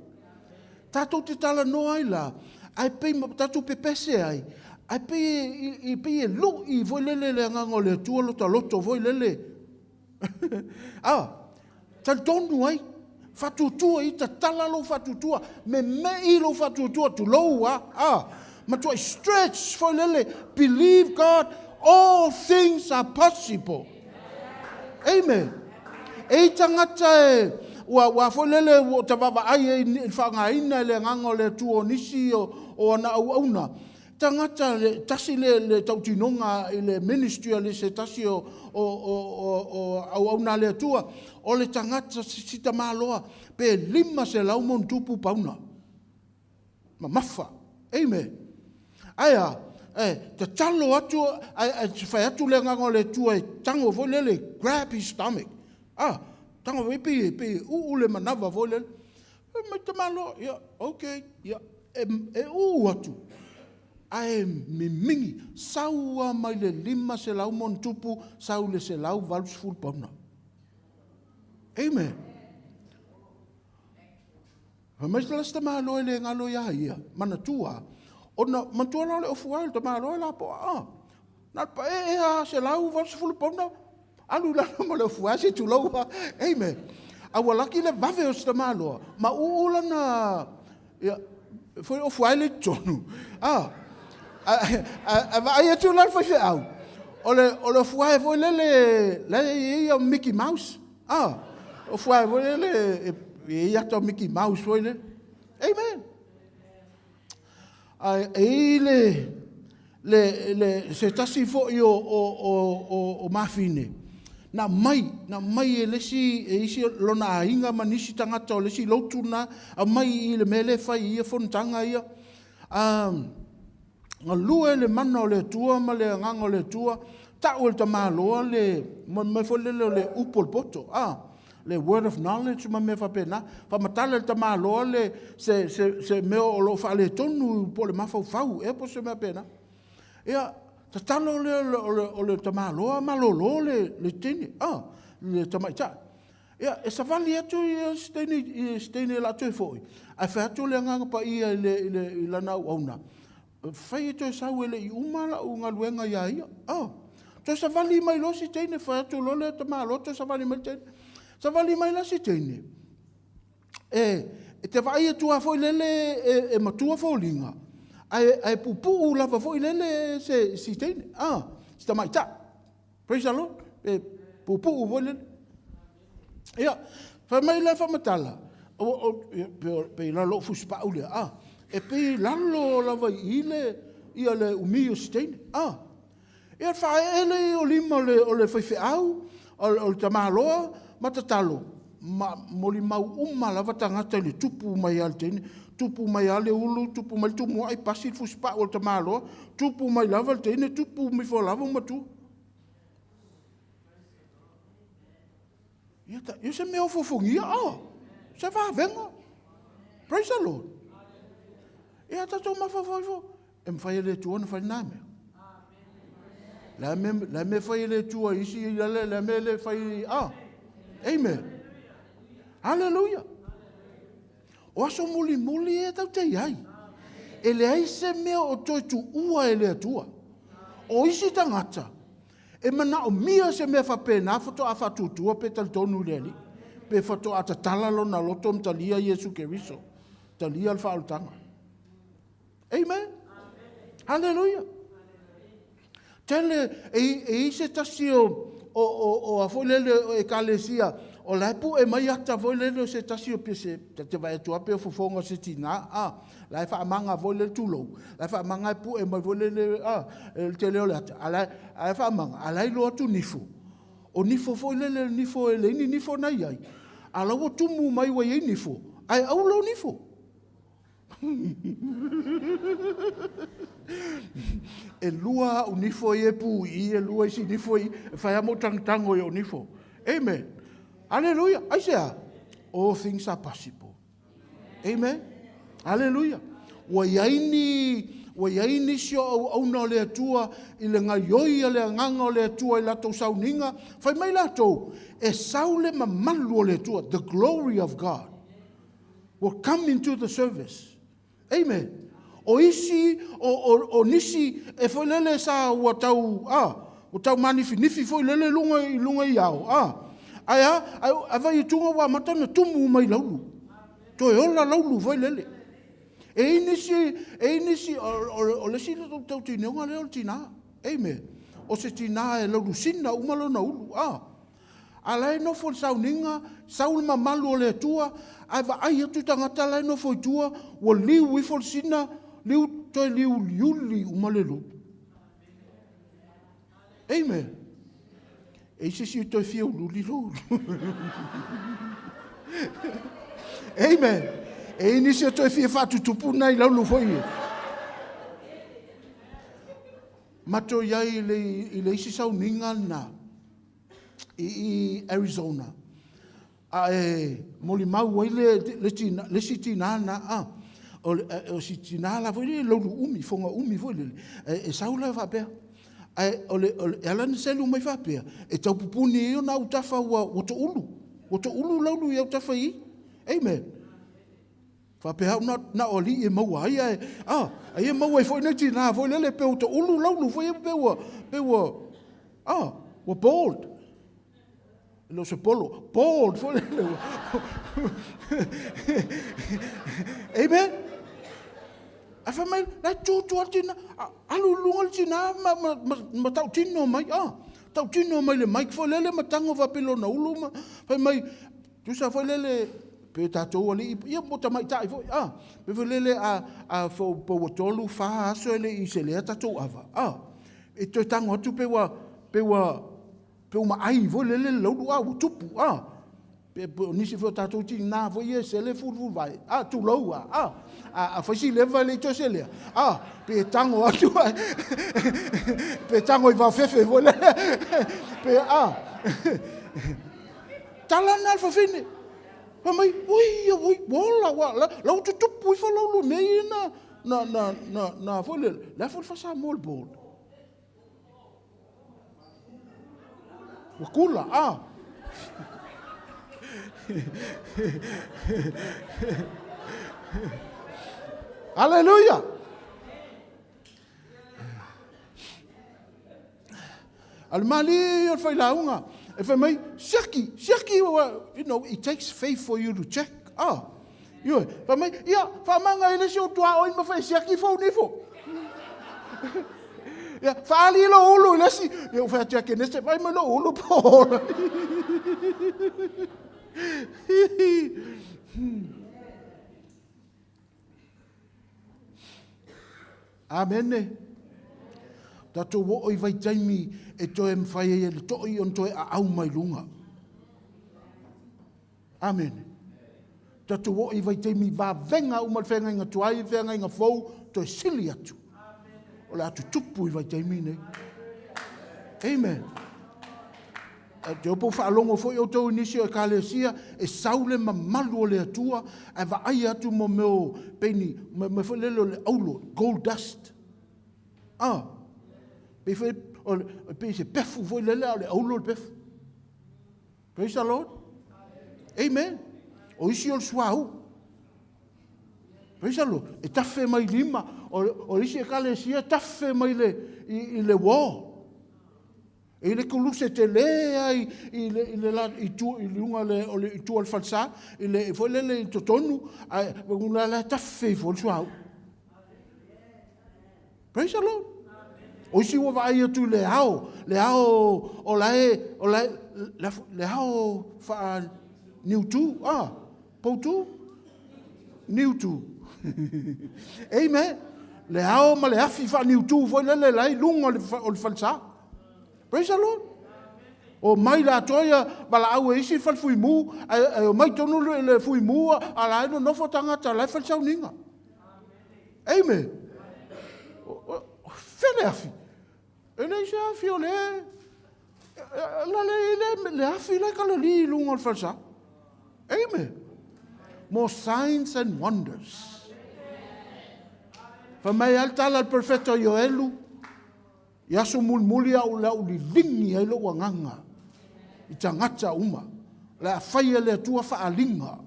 Tatou te talanoa ai la, ae pei tatou pepese ai, ae pei e lui foi lele le agaga o le Atua lo ta loto foi lele. Talitonu ai, faatuatua i tatala lou faatuatua, memei lou faatuatua, tulou matuai stretch foi lele, believe God, all things are possible. Amen. E i tagata e, ua foi lele ua tavavaai e i whaangaina e le agaga o le Atua o nisi o ana auauna. Tagata le, tasi le tautinoga i le ministry a le se tasi o auauna a le Atua, o le tagata sita maloa pe 500 ma pauna. Mamafa. Amen. Aia, tatalo atu, ai fai atu le agaga o le Atua e tango foi lele, grab his stomach. Tango foi pe uu le manava foi lele. Mai te malo, ia, okay, ia, e uu atu. Ae mimingi, saua mai le 500 ma sau le 180 pauna. Amen. Mai se lasta malo e le ngalo ia ia, manatua, ona matua la le ofu ai le tamalo e la po a. Na pa e a 180 pauna, alu la ma le ofu ai se tulou. Amen. A ua laki le vave o se tamaloa, ma uu lana, ia, foi ofu ai le tonu. A vaai atu la le faifeau, o le ofu ai foi lele, le ia Mickey Mouse. Ofu ai foi lele, e ia tau Mickey Mouse foi lele. Amen. E i le se tasi foi o mafine, na mai e lesi, e isi lona aiga ma nisi tagata o lesi lotu na, a mai i le mele fai ia fonotaga ia. Galue le mana o le Atua ma le agaga o le Atua, tau e le tamaloa le, mai foi lele o le upu o le poto, le word of knowledge ma mea faapena. Faamatala le tamaloa le, se mea o lo o faaletonu po o le mafaufau, e po se mea pena. Ia, tatalo le o le tamaloa malolo le teine, le tamaitai. Ia, e savali atu ia se teine la toe foi, ae fai atu le agaga paia i lana auauna, fai e toe sau e le i uma lau galuega ia ia. Toe savali mai loa si teine, fai atu loa le tamaloa toe savali mai le teine. Savali mai la si teine, e te vaai atua foi lele e matua foliga, ae pupuu lava foi lele se si teine, si tamaitai. Praise the Lord. E pupuu foi lele. Ia, fai mai le faamatala, pe lalo o fusipau lea, e pe lalo lava i le, ia le umi o si teine, Ia faaele o lima o le faifeau, o le tamaloa, ma tatalo, ma moli mau uma lava tagata i le tupu mai a le teine, tupu mai a le ulu, tupu mai le tumuai, pasi le fusipau o le tamaloa, tupu mai lava le teine, tupu mai fo lava matua. Ia, ia se mea o fofongia, se vavenga. Praise the Lord. Ia tatou mafaufau, e mawhai e le Atua na whai nā mea. La me fai e le Atua isi, la me le fai, Amen. Haleluia! O aso mulimuli ia tatou te i ai. E leai se mea o toe tuua e le Atua. O isi tagata, e manaomia se mea faapena faatoa faatuatua pe talitonu i le Alii, pe faatoa tatala lona loto ma talia Iesu Keriso, talia le faaolataga. Amen. Haleluia. Tele, e i ai se tasi o a foi lele o ekalesia, o la e pue mai ata foi lele o se tasi o pese, ta te vaai atu lava pei o fofoga o se tina, a, la e faamaga foi lele, tulou, la e faamaga e pue mai foi lele, a, le tele o le ata, a o la e faamaga, a o la e iloa atu nifo, o nifo foi lele, o nifo e leai ni nifo na i ai, a o la e ua tumu mai ua i ai nifo, ae auro nifo. E lua au nifo ia e pu i i, e lua isi nifo i i, e fai lava ma ou tagatago i ou nifo. Amen. Aleluia. Aisea? All things are possible. Amen. Aleluia. Ua i ai ni, ua i ai nisi o auauna o le Atua i le gaoioi a le Agaga o le Atua i latou sauniga, fai mai latou, e sau le mamalu o le Atua, the glory of God will come into the service. Amen. O isi, o nisi e foi lele sa ua tau, a, ua tau manifinifi foi lele luga i luga i ao, a. Ae a, ae vai i tuga ua amata ona tumu mai laulu. Toe ola laulu foi lele. E i nisi, e i nisi, o le isi tautinoga lea o le tina. Amen. O se tina e laulusina uma lona ulu, a. A la e nofo i le sauniga, sau le mamalu o le Atua, ae vaai atu tagata la e nofo i tua, ua liu ifo le sina, liu, toe liuliuli uma le lu. Amen. E i se isi toe fia uliuli lou ulu. Amen. E i nisi o toe fia faatutupu nai laulu foi ia. Matou i ai i le isi sauniga lena i Arizona, a e molimau ai le isi tina lena, a, o si tina la foi lele laulu umi, foga umi foi lele, e sau la faapea, ae e ala ona selu mai faapea, e tau pupuni ai ona autafa ua toulu, ua toulu laulu i autafa i i. Amen. Faapea au na o alii e maua ai, ae, a, ai e maua ai foi nai tina foi lele, pe ua toulu laulu foi pe ua, a, ua bald. E le o se polo, bald foi lele. Amen. Ae fai mai, la e tutu lava le tina, alu i luga le tina ma tautino mai, a, tautino mai le mic foi lele ma tago faapea i lona ulu ma fai mai, tusa foi lele, pe tatou alii, ia mo tamaitai foi, a, pe foi lele a fo po ua 3, 4 aso e le i selea tatou ava, a, e toe tago atu pe ua, pe ua, pe ua maai foi lele le laulu, a, ua tupu, a, pe o nisi foi o tatou tina foi ia e sele fulufulu vae, a, tulou, a, a, a fai si leva e le i toe selea, a, pe tango atu, pe tango i vaofefe foi lele, pe, a, tala na le fafine, fai mai, ui, ui, ua ola, ua, la ua tutupu ifo laulu mea ia na, na, na, na, na, foi lele, le a foi le faa-Samoa le bald? Ua kula, a. Haleluia! A le malie o le failauga, e fai mai, siaki, siaki, you know, it takes faith for you to check. Ah, ioe, fai mai, ia, faamaga i le isi o tuaoi ma fai siaki fou nifo. Ia, faali lou ulu i le isi. Ia, ua fai atu ia Kenese, fai mai lou ulu po ola. Amene. Tatou oo i vaitaimi e toe mafai ai e le toi ona toe aau mai luga. Amene. Tatou oo i vaitaimi vavega uma le feagaiga tuai, feagaiga fou, toe sili atu. O le a tutupu i vaitaimi nei. Amen. Te opo faalogo foi outou i nisi o ekalesia e sau le mamalu o le Atua ae vaai atu mo mea o peini, mea foi lele o le aulo, gold dust. Ah, pei foi, o, pei se pefu foi lele a o le aulo le pefu. Praise the Lord. Amen. O isi o le suauu. Praise the Lord. E tafe mai lima. O isi ekalesia e tafe mai le, i le uo. E le kuluse te le ai i le, i le, la, i tu, i luga le, o le, i tua o le falesa, i le, foi lele i totonu, ae, ua la tafe ifo le suauu. Praise the Lord. O isi ua vaai atu i le ao, le ao o la e, o la e, le ao wha niu tu, pou tu, niu tu. Amen. Le ao ma le afi wha niu tu, foi lele lai lunga o le falesa. Praise the Lord. O mai la toia, wala au e isi fal fui mu, e o mai tonu le fui mu, a la eno nofo tangata, lai fal sauninga. Amen. Fele afi. E le isi afi o le, la le, le, le afi le kala li lunga o le falesa. Amen. More signs and wonders. Fa mai al tala al perfecto Ioelu, i aso mulimuli au le au lilingi ai lou agaga i tagata uma. Le a faia le Atua faaaliga.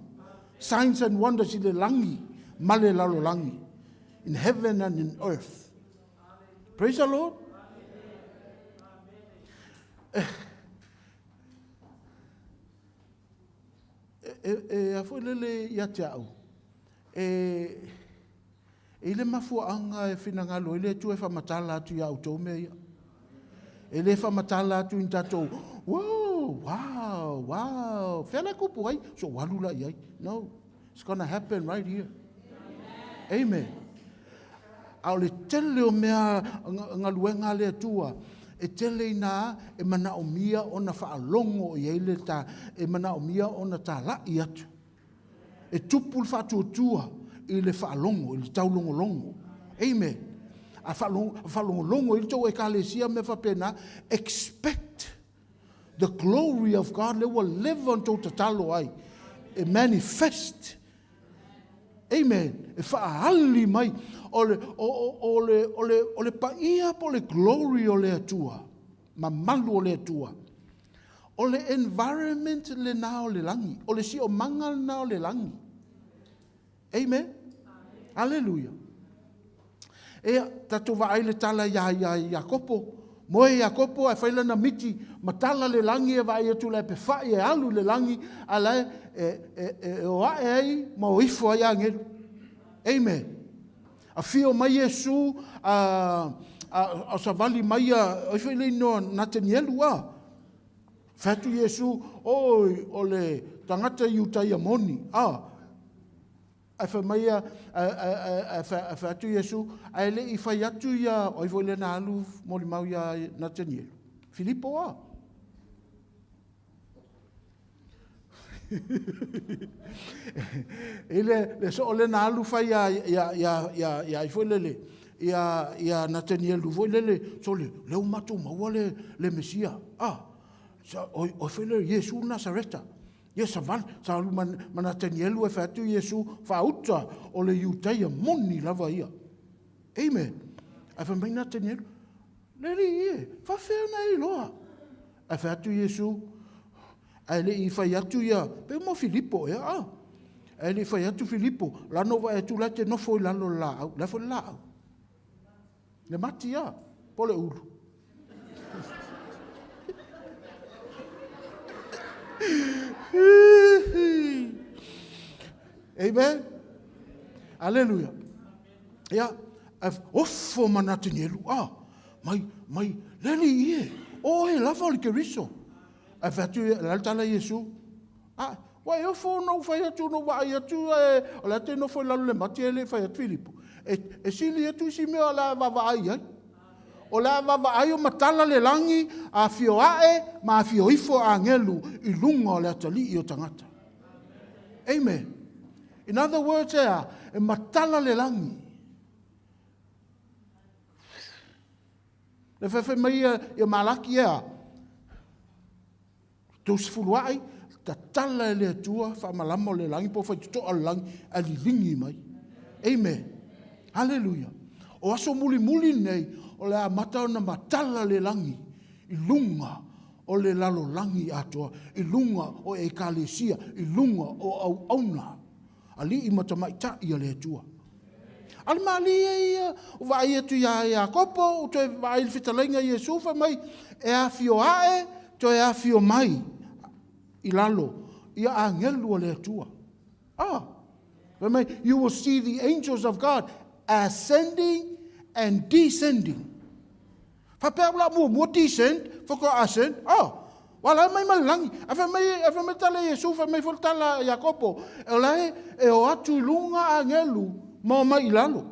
Signs and wonders i le lagi ma le lalolagi. In heaven and in earth. Praise the Lord. E a foi lele ia te au. E i le mafuaanga e finagalo i le Atua e faamatala atu ia outou mea ia. E le faamatala atu i tatou, wow, wow, wow, fea le kupu ai, so walu la iai. No, it's gonna happen right here. Amen. A o le tele o mea galuega le Atua, e tele ina e manaomia ona faalogo i ai le ta, e manaomia ona talai atu. E tupu le faatuatua i le faalogo, i le taulogologo. Amen. A faalogologo i le tou ekalesia mea faapena, expect the glory of God le ua leva ona tou tatalo ai. E manifest. Amen. E faaali mai. O le, o, o, o le, o le, o le paia po le glory o le Atua. Mamalu o le Atua. O le environment le na o le lagi. O le siomaga le na o le lagi. Amen. Hallelujah. E tatou vaai le tala ia ia Iakopo. Moe Iakopo e fai lana miti matala le lagi e vaai atu le pe fai e alu le lagi a la e o ae ai ma o ifo ai agelu. Amen. A fio mai Iesu a savali mai a oi foi le inoa Natanielu a. Fai atu Iesu oi o le tagata Iutaia moni a. Ae fai mai ia, ae fai atu Iesu, ae le i fai atu ia, oi foi le na alu molimau ia Natanielu. Filipo a. I le so o le na alu fai ia, ia, ia, ia, ia, i foi lele, ia, ia Natanielu foi lele, so le, le matou maua le Mesia. Ah, sa, oi, oi foi le Iesu Nazareta. Ia saval, sa alu ma Natanielu e fai atu Iesu, faauta o le Iutaia moni lava ia. Amen. Ae fai mai Natanielu, le li ie, faafea na e iloa. Ae fai atu Iesu, ae le i fai atu ia, pe mo Filipo ea, ah. Ae le i fai atu Filipo, lano vae atu la te nofo i lalo le laau, la foi le laau. Le mati ia, po le ulu. Amen. Hallelujah. Ia, ofo ma Natanielu, ah, mai, mai, le li ie, o e lava o le Keriso. Ae fai atu, la le tala Iesu, ah, ua e ofo ona ou fai atu, ona ou vaai atu, e, o le a te nofo i lalo le mati e le fai atu Filipo. E sili atu isi mea o le a vaavaai ai. O le a vaavaai o matala le lagi, a fio ae, ma a fio ifo agelu i lunga o le atalii o tagata. Amen. In other words, e a, e matala le lagi. Le whawhai mai ia Malaki e a, tau sefulu ai, tatala e le Atua, whaamalama o le langi, po whai tutoa o le langi, a lilingi mai. Amen. Hallelujah. O aso muli muli nei, o le a mata ona matala le langi, i lunga o le lalolagi atoa, i luga o ekalesia, i luga o auauna, alii ma tamaitai a le Atua. A o le malie ia, ua vaai atu ia Iakopo, ua toe vaai i le fetalaiga ia Iesu, fai mai, e afio ae, toe afio mai i lalo ia agelu a le Atua. Ah, fai mai, you will see the angels of God ascending and descending. Faapea au la muamua descend, faatoa ascend. Oh, ua la e mai ma le lagi. Ae fai mai, ae fai mai le tala a Iesu, fai mai foi le tala a Iakopo, o la e, e o atu i luga agelu ma omai i lalo.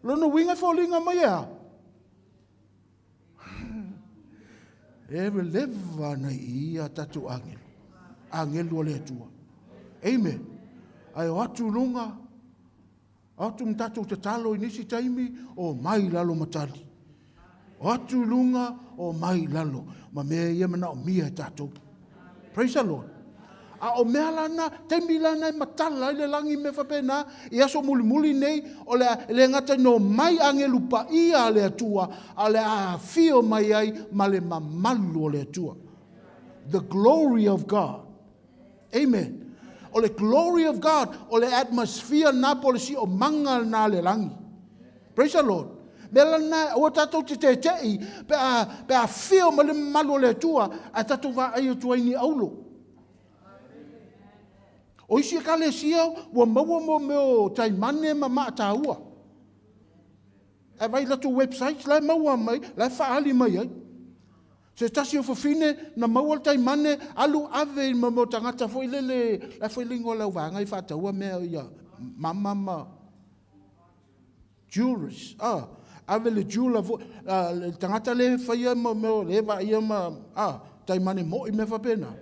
Lona uiga e foliga mai e a? E leva ana i ia tatou agelu. Agelu a le Atua. Amen. Ae o atu i luga, o atu ma tatou tatalo i nisi taimi, o mai i lalo ma tali. O atu i luga, o mai i lalo. Ma mea ia manaomia e tatou. Praise the Lord. A o mea la na, taimi la na e matala ai le lagi mea faapena, i aso mulimuli nei, o le a, e le gata ina omai agelu paia a le Atua, a o le a afio mai ai ma le mamalu o le Atua. The glory of God. Amen. O le glory of God, o le atmosphere na po o le siomaga lena a le lagi. Praise the Lord. Mea la lena, aua tatou te tete'i pe a, pe a afio mai le mamalu o le Atua, ae tatou vaai atu ai ni aulo. O isi ekalesia ua maua mo mea o taimane ma maataua. Ae vai latou websites la e maua mai, la e faaali mai ai. Se tasi o fafine na maua le taimane, alu ave i mo tagata foi lele, la foi le igoa o le auvaega i faataua mea ia mama ma jewelries. Ah, ave le jeweler foi, ah, le tagata le faia mo mea le vaaia ma ah, taimane moi mea faapena.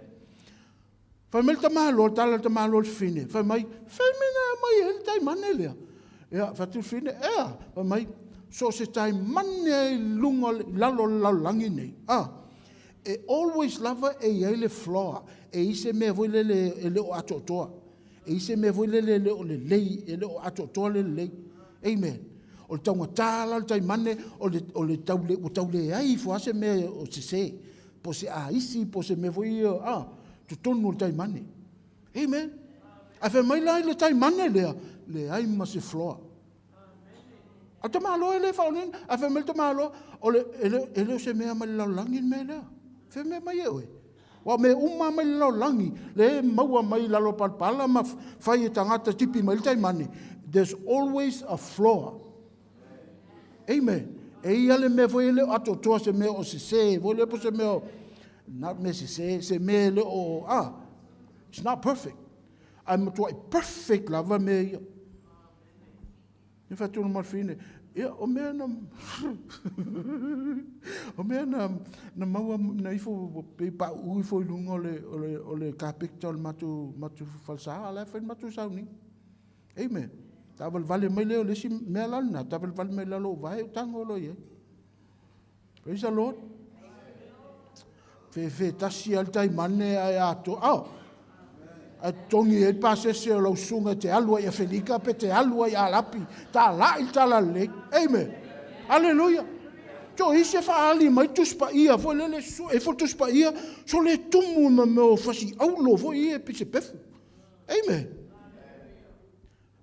Fai mai le tamaloa, le tala a le tamaloa i le fafine, fai mai, fai mai na aumai ai le taimane lea. Ia, fai atu le fafine, ea, fai mai, so o se taimane lava i luga, i lalo o le lalolagi nei, a, e always lava e i ai le flaw, e i ai se mea foi lele e le o atoatoa, e i ai se mea foi lele e le o lelei, e le o atoatoa le lelei. Amen. O le taugata la o le taimane, o le, o le tau, ua tau leai ifo lava se mea o sese, po o se aisi, po o se mea foi ia, a, totonu o le taimane. Amen. Ae fai mai la i le taimane lea, leai ma se floor. A le tamaloa e le faaaogaina. Ae fai mai le tamaloa, o le, e le, e le o se mea mai le lalolagi le mea lea. Fai mea mai e oe. Ua mea uma mai le lalolagi, le maua mai lalo palapala ma fai e tagata tipi mai le taimane. There's always a floor. Amen. E ia le mea foi e le o atoatoa se mea o sese, foi le po se mea o, not mea sese, se mea e le o, ah, it's not perfect. Ae matuai perfect lava mea ia. E whai ma whine, ia, o mea na, o mea na, na maua, na ifo, pe pa ui ifo i lunga o le, o le, o le kapekta o le matou, matou falesa, la e whai matou sauni. Amen. Taavalevale mai lea o le isi mea la lena, taavalevale mai lalo o vae o tago loa i ai. Praise the Lord. Fefe tasi lava le taimane ae atoa. Oh. Ae totogi ai le pasese o lau susuga e te alu ai i Afelika pe te alu ai i Alapi. Talai le tala lelei. Amen. Aleluia. To isi e faaali mai Tusi Paia foi lele, e foi Tusi Paia, so le tumu ma mea o fasi aulo foi ia e se pefu. Amen.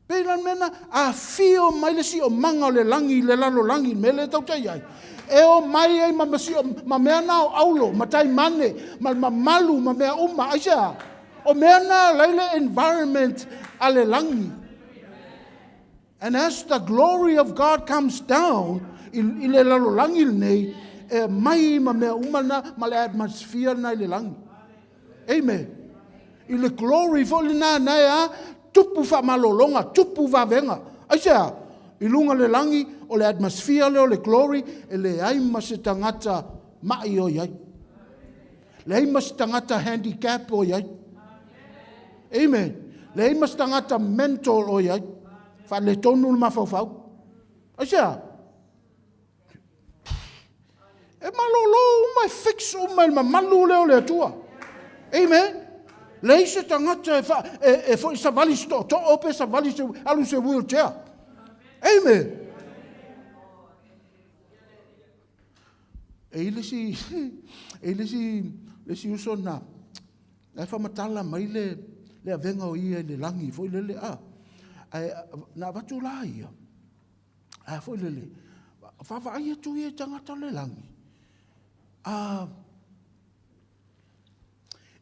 Pei la le mea na afio mai le siomaga o le lagi i le lalolagi, le mea lea e tautai ai. E o mai ai ma, ma, sio, ma mea na o aulo, ma taimane, ma mamalu, ma mea uma. Aisea? O mea na lai le environment a le lagi. And as the glory of God comes down i, i le lalolagi lenei, e mai ma mea uma na, ma le atmosphere na i le lagi. Amen. I le glory foi lena na e a, tupu faamalologa, tupu vavega. Aisea? I luga le lagi, o le atmosphere lea o le glory, e leai ma se tagata mai o i ai. Leai ma se tagata handicap o i ai. Amen. Leai ma se tagata mental o i ai. Faaletonu le mafaufau. Aisea? E malolo uma, e fix uma e le mamalu lea o le Atua. Amen. Leai se tagata e, fa, e, e foi savali se tootoo pe savali se, alu se wheelchair. Amen. E i e i le isi uso na, e faamatala mai le avega o ia i le lagi foi lele, a. Ae na avatu la ia, a foi lele, vaavaai atu ia i tagata o le lagi. A,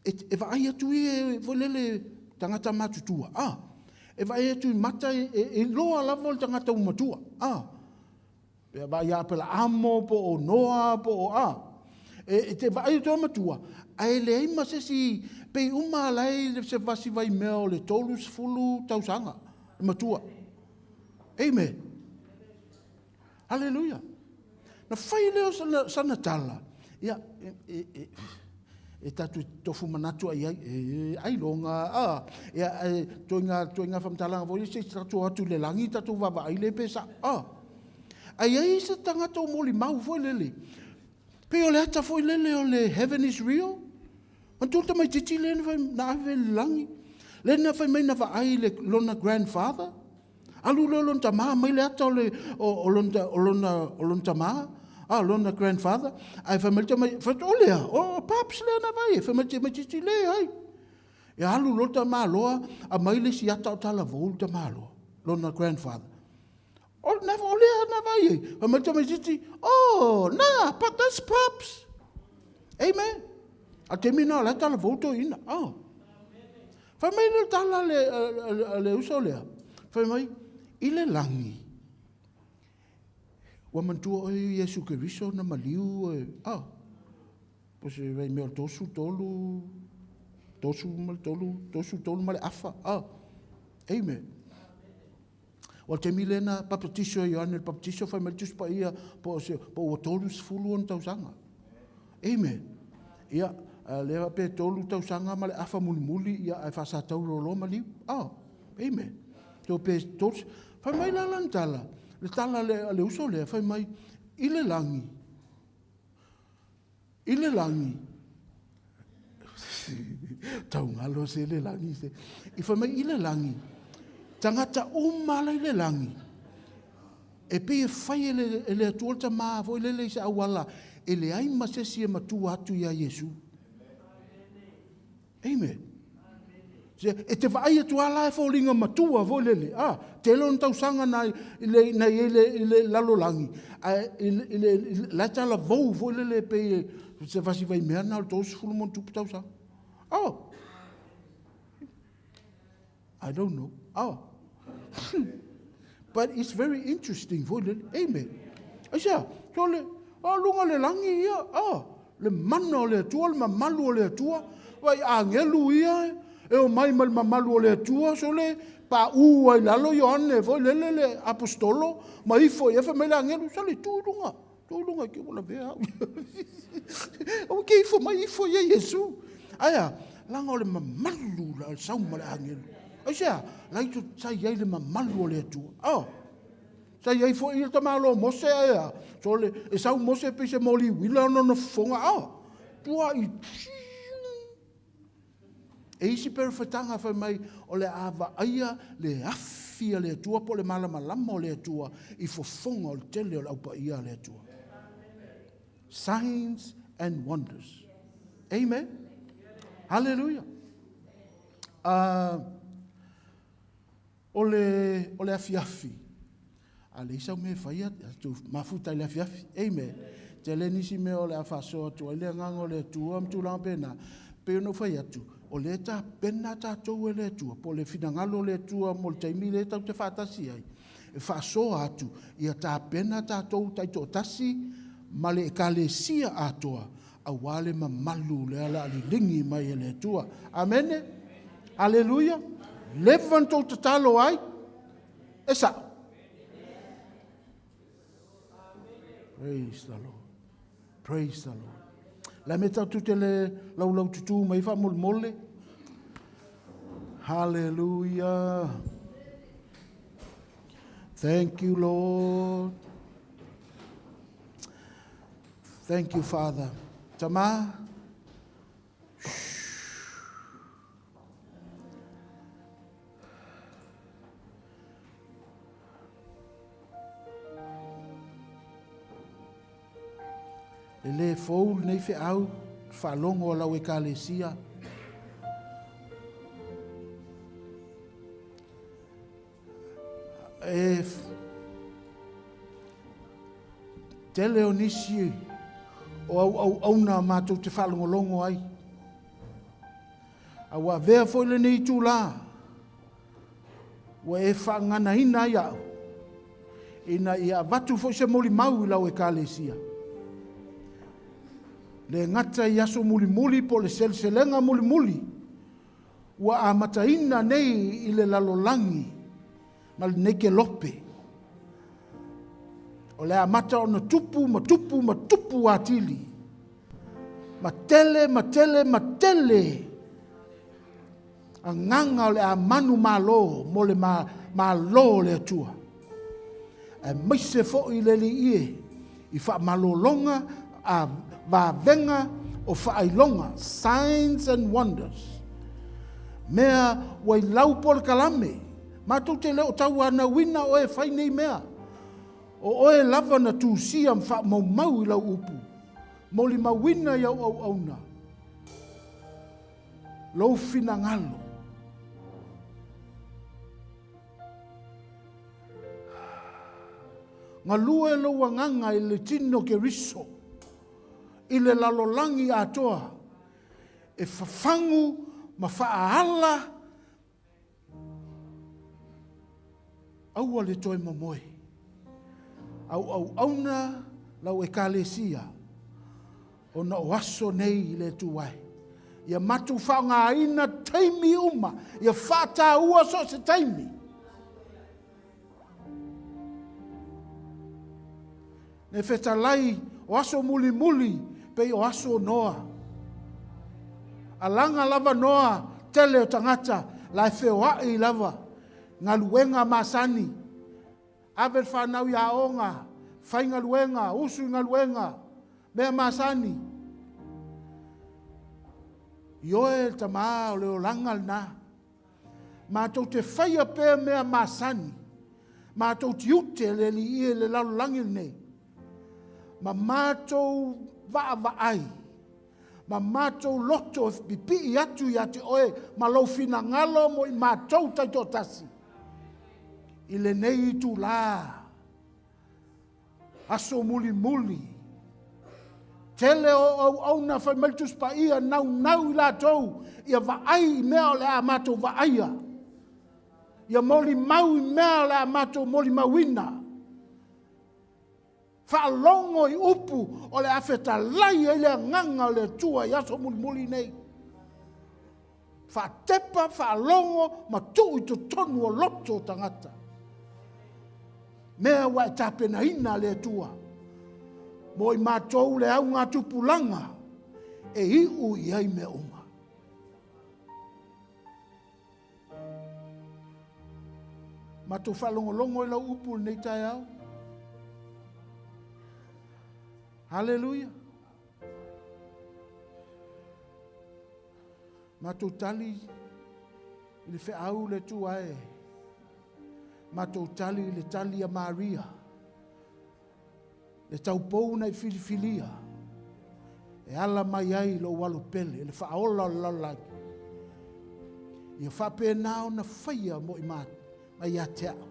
e vaai atu ia foi lele tagata matutua, a. E vaai atu i mata, e iloa lava o le tagata ua matua, a. Pe vaai ia Aperaamo po o Noa po o a. E te vaai atu matua, ae leai ma se isi, pei uma lai se vasi vai mea o le 30 tausaga, matua. Amen. Hallelujah. Na fai lea o sana tala, ia, e tatu tofu manatu ai ai, ai longa, a, ia, e, toinga whamtalanga voi, se tatu atu le langi, tatu vava ai le pesa, a. Ai ai se tagata o moli mau foi lele. Pe o le ata foi lele o le heaven is real. Man tū mai titi le na ave le langi. Le na fai mai na vaai le lona grandfather. Alu le lona tama mai le ata o le o lona tama. A lona grandfather. Ai fai mai mai fai o lea o paps le na vai fai mai titi le ai. E alu lo tama loa a mai le si ata o tala vou tama loa lona grandfather. O na o lea na vai. Fai mai mai titi oh na but that's paps. Amen. A te mina la tala vou to ina. Oh. Fai mai le tala le uso lea. Fai mai i le langi. Ua mantua oe Iesu Keriso na maliu e ah. Po se vai mea tosu tolu tosu ma tolu tosu tolu ma le afa. Ah. Amen. O te mile na baptiso Ioane le baptiso fai mai tuspa ia po se po ua tolu sefulu ona tausaga. Amen. Ia lea pe tolu tausaga ma le afa mulimuli ia ai faasatau lolo maliu. Ah. Amen. To pe tolu fai mai la lan tala. Le tala le uso lea fai mai i le langi. I le langi. Tau ngalo se le langi se. I fai mai i le langi. Tagata uma ala i le langi. E pe e fai e le atua le tama foi lele i se auala e le ai ma se si e matua atu ia Iesu. Amen. E te vaai atu ala e fōlinga matua foi lele. Ah, te lona tausaga na i le lalolangi. I le la tala vou foi lele pe se vasi vai mea na o le 30 mo tupu tausaga. Oh. I don't know. Oh. But it's very interesting foi lele. Amen. Aisea, tole, oh, lunga le langi ia. Oh, le mana o le atua, le mamalu o le atua. Vai angelu ia, e o mai ma le mamalu o le atua, so le pa u ai lalo Ioane foi lele le apostolo, ma ifo ia fa mai le angelu, so le tu lunga ke wala vea. O ke ifo mai ifo ia Iesu. Aia, langa o le mamalu la sau ma le angelu. Aisea, lai tu sai ai le mamalu o le atua. Oh. Sai ai foi le tamalo Mose aia. So le e sau Mose pe se moli wila no no fonga. Oh. Tua i E isi perfetanga fai mai o le ava aia le afi a le atua po le malamalama o le atua i fofonga o le tele o le aupa ia le atua. Signs and wonders. Amen. Hallelujah. O le afiafi. A le isa me whaia, tu mafuta i le afiafi. Amen. Te le nisi mea o le afasoa atu, ai le anganga o le atua, mtulanga pena. Pe ono whai atu, o le ta pena tātou e le atua, po le finangalo le atua mo le taimi le tau te whaatasi ai. E whaasoa atu, ia tā pena tātou taito tasi, ma le ekalesia atoa, a wale mamalu le ala alilingi mai e le atua. Amene? Hallelujah. Levan tau tatalo ai, e sao. Praise the Lord. Praise the Lord. La me tau tute le lau lau tutu mai fa mole mole. Hallelujah. Thank you, Lord. Thank you, Father. Tama. E lē fou lenei feau faalogo a lau Ekalesia. E tele o nisi o auauauna matou te faalogologo ai. A ua avea foi lenei itulā ua e faaganaina ai au, ina ia avatu foi se molimau i lau Ekalesia. Le gata i aso mulimuli po o le seleselega mulimuli, ua amataina nei i le lalolagi ma lenei kelope. O le amata ona tupu ma tupu ma tupu atili, ma tele ma tele ma tele agaga o le a manumalo mo le Malo o le Atua. Aemaise foi le Alii e i faamalologa a vavega o faailoga, signs and wonders. Mea ua i lau polokalame, matou te le o tauanauina oe e fai nei mea. O oe lava na tusia ma faamaumau i lau upu, molimauina i au auauna, lou finagalo. Galue lou agaga i le tino Keriso, i le lalolagi atoa, e fafagu ma faaala, aua le toe momoe. Auauauna lau Ekalesia, ona o aso nei i le Atua e. Ia matou faaaogaina taimi uma, ia faataua so o se taimi. Le fetalai o aso mulimuli pei o aso o Noa. Alaga lava Noa, tele o tagata, la e feoai lava, galuega masani. Ave le fanau i aoga, fai galuega, usu i galuega, mea masani. Ioe le tamā o le olaga lena. Matou te faia pea mea masani. Matou tiute le Alii e i le lalolagi lenei. Ma matou vaavaai, ma matou loto e pipii atu ia te oe ma lou finagalo mo i matou taitoatasi. I lenei itulā, aso mulimuli, tele o auauna fai mai le Tusi Paia, naunau i latou ia vaai i mea o le a matou vaaia, ia molimau i mea o le a matou molimauina, faalogo i upu o le a fetalai ai le agaga o le Atua i aso mulimuli nei. Faatepa, faalogo ma tuu i totonu o loto o tagata. Mea ua e tapenaina le Atua mo i matou le augatupulaga e iu i ai mea uma. Matou faalogologo i lau upu i lenei taeao. Haleluia. Matou tali i le feau le Atua e. Matou tali i le tali a Maria. Le taupou na i filifilia e ala mai ai lou alo pele, le faaola o le lalolagi. Ia faapena ona faia mo i ma ia te au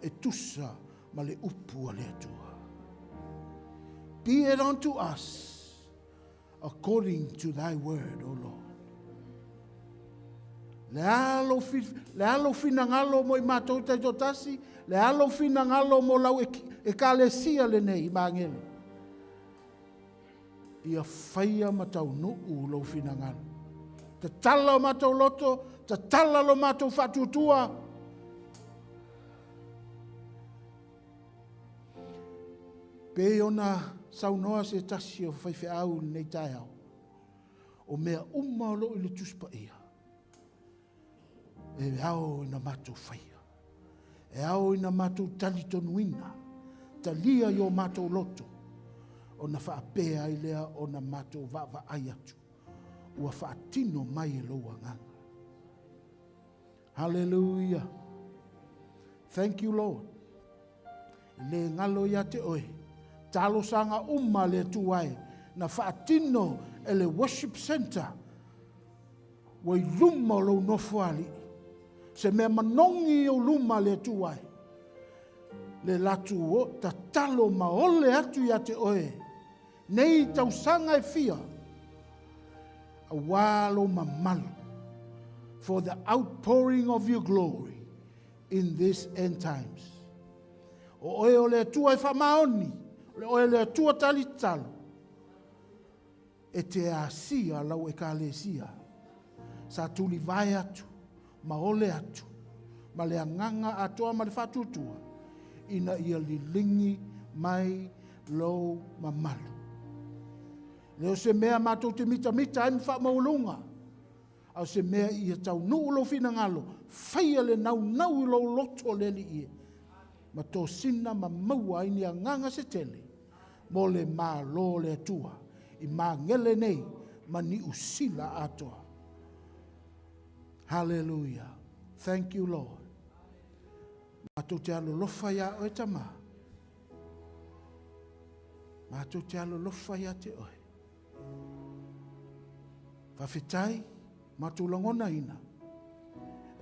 e tusa ma le upu a le Atua. Be it unto us according to thy word, O Lord. Le a lou finagalo mo i matou taitoatasi, le a lou finagalo mo lau ekalesia lenei i Magele. Ia faia ma taunuu lou finagalo. Tatala o matou loto, tatala lo matou faatuatua. Pei ona saunoa se tasi o faifeau i lenei taeao, o mea uma o loo i le Tusi Paia, e ao ina matou faia, e ao ina matou talitonuina, talia i o matou loto, ona faapea ai lea ona matou vaavaai atu, ua faatino mai e lou agaga. Hallelujah. Thank you, Lord. E le galo ia te oe, Talosaga uma a le Atua e na faatino e le Worship Centre ua i luma o lou Nofoalii. Se mea manogi i ou luma le Atua e, le latou tatalo ma ole atu ia te oe nei tausaga e fia, auā lou mamalu, for the outpouring of your glory in this end times. O oe o le Atua e faamaoni, o le oe le Atua tali tatalo, e te asia lau Ekalesia sa tulivae atu ma ole atu ma le agaga atoa ma le faatuatua ina ia liligi mai lou mamalu. Le o se mea matou te mitamita ai ma faamaualuga, a o se mea ia taunuu lou finagalo, faia le naunau i lou loto le Alii e, ma tosina ma maua ai ni agaga se tele mo le Malo o le Atua i Magele nei ma Niu Sila atoa. Hallelujah. Thank you, Lord. Matou te alolofa iā oe Tama. Matou te alolofa iā te oe. Faafetai, matou lagonaina,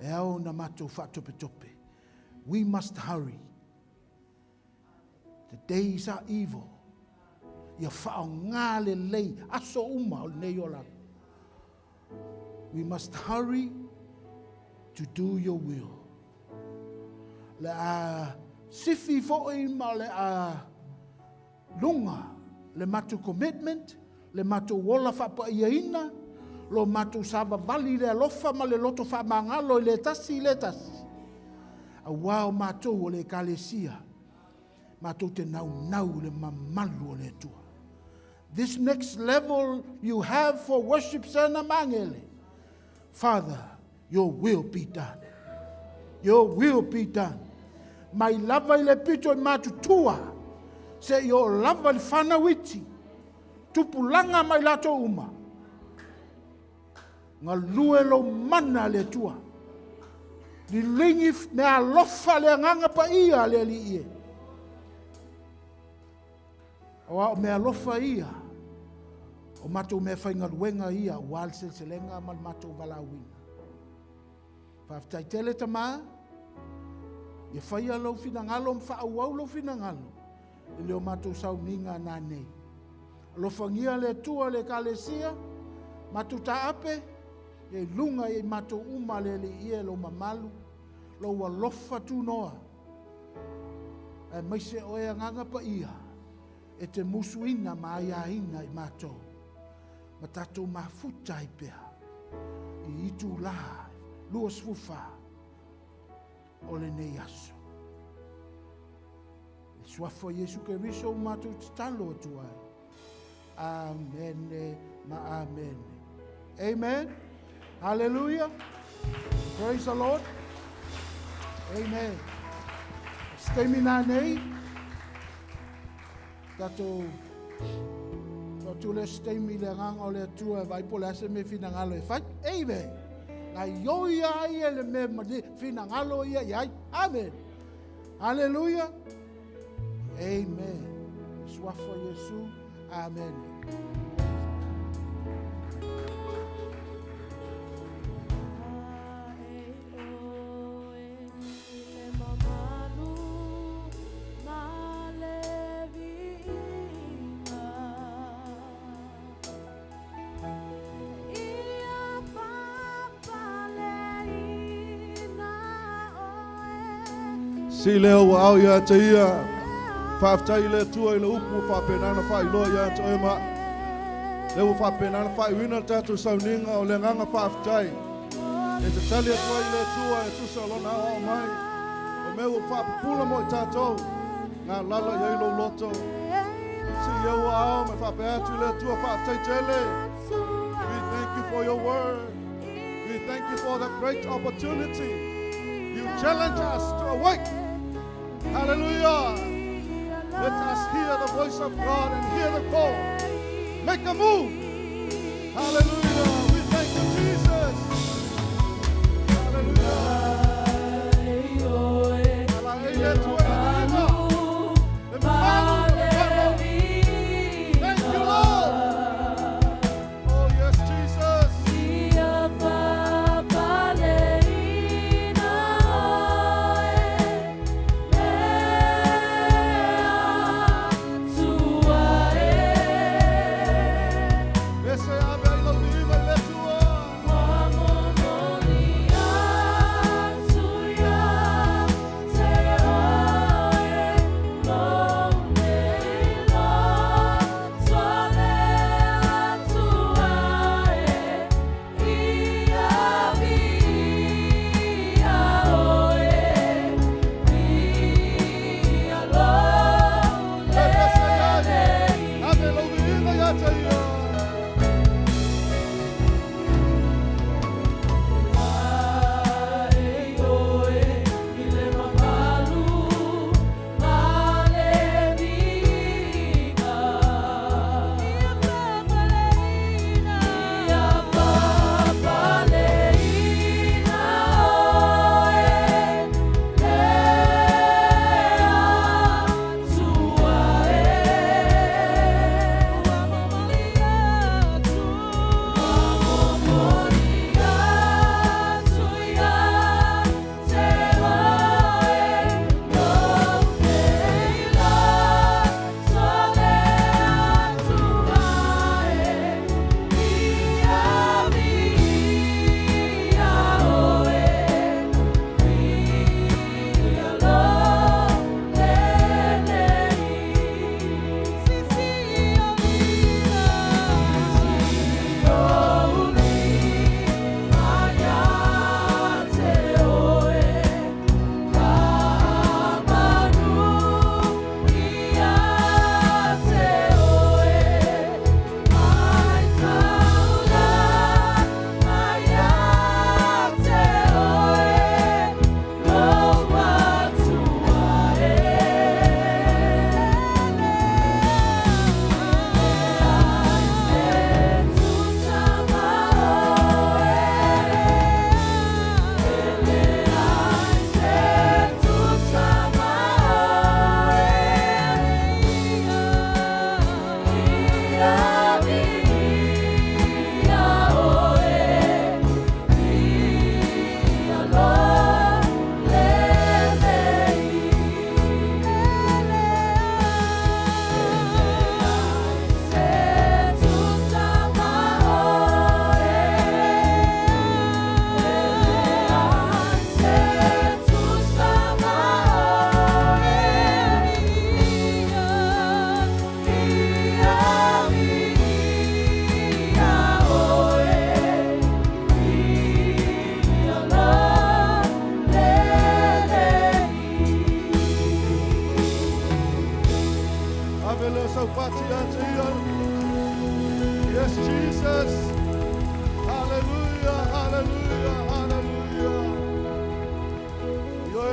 e ao ona matou faatopetope. We must hurry. The days are evil. Ia faaaoga lelei aso uma o lenei olaga. We must hurry to do your will. Le a sifi foi ma le a luga le matou commitment, le matou ola faapaiaina, lo matou savavali i le alofa ma le loto faamagalo i le tasi i le tasi. Auā o matou o le Ekalesia, matou te naunau i le mamalu o le Atua. This next level you have for Worship Center Magele, Father, your will be done. Your will be done. Mai lava i le pito i matutua, seia oo lava i le fanau iti, tupulaga ma i latou uma. Galue lou mana le Atua. Liligi meaalofa le Agaga Paia a le Alii e. Aua o meaalofa ia, o matou meafaigaluega ia aua le seleselega ma le matou valaauina. Faafetai tele Tama, ia faia lou finagalo ma faaauau lou finagalo i le o matou sauniga nanei. Alofagia le Atua le Ekalesia, matou taape, ia i luga ia i matou uma le Alii e lou mamalu, lou alofa tunoa, aemaise oe Agaga Paia e te musuina ma aiaina i matou, ma tatou mafuta ai pea i itulā 24 o lenei aso. I le suafa o Iesu Keriso ua matou tatalo atu ai. Amene ma amene. Amen. Hallelujah. Praise the Lord. Amen. Se taimi nanei, tatou atu le se taimi i le agaga o le Atua e vaai po o le a se mea finagalo e fai. Amen. Gaioi ai e le mea finagalo ia i ai. Amen. Hallelujah. Amen. Suafa Iesu. Amen. Si lea ua ao ia te ia. Faafetai i le Atua i le upu ua faapena ona faailoa ia te oe ma lea ua faapena ona faaiuina le tatou sauniga o le agaga faafetai. E tatali atu ai i le Atua e tusa o lona aoao mai. O mea ua faapupula mo i tatou, galala i ai lou loto. Si ia ua ao ma faapea atu i le Atua faafetai tele. We thank you for your word. We thank you for the great opportunity. You challenge us to awake. Hallelujah. Let us hear the voice of God and hear the call. Make a move. Hallelujah. We thank you, Jesus. Hallelujah. Ala e le Atua i le lima. Le mamalu, le mamalu.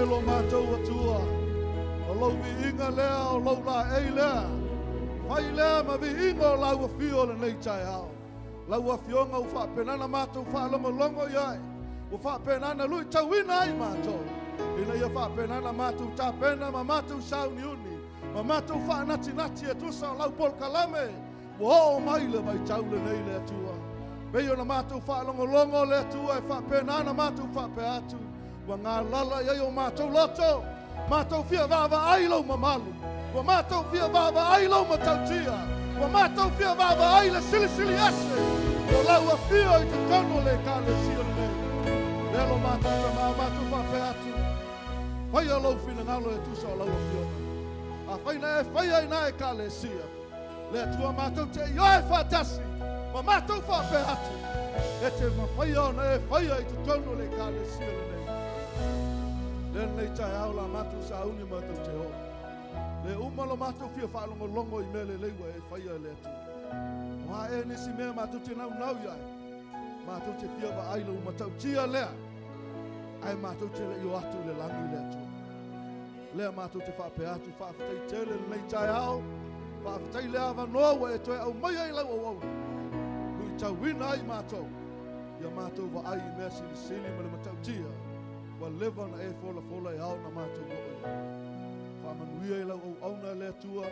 oe lo matou Atua. O lou viiga lea, o lou laei lea. Fai lea ma viiga o lau afio lenei taeao. Lau afioga ua faapena ona matou faalogologo i ai, ua faapena ona luitauina ai matou, ina ia faapena ona matou tapena ma matou sauniuni, ma matou faanatinati e tusa o lau polokalame ua oo mai le vaitau lenei le Atua. Pei ona matou faalogologo le Atua e faapena ona matou faapea atu, ua galala i ai o matou loto, matou fia vaavaai lou mamalu, ua matou fia vaavaai lou matautia, ua matou fia vaavaai le silisili ese o lau afio i totonu o le Ekalesia lenei. Lea lo matou Tama, matou faapea atu, faia lou finagalo e tusa o lau afioga. Afai na e faia i na Ekalesia, le Atua matou te ioe faatasi ma matou faapea atu, e te mafaia ona e faia i totonu o le Ekalesia lenei. Lea lenei taeao la matou sauni matou te oo. Le uma lo matou fia faalogologo i mea lelei ua e faia e le Atua. O a ea nisi mea matou te naunau i ai, matou te fia vaai lou matautia lea, ae matou te le i o atu i le lagi le Atua. Lea matou te faapea atu, faafetai tele lenei taeao, faafetai le avanoa ua e toe aumaia i lau auauna, luitauina ai matou, ia matou vaai i mea silisili ma le matautia, ua leva ona e folafola e ao ona matou oo i ai. Faamanuia i lau auauna e le Atua,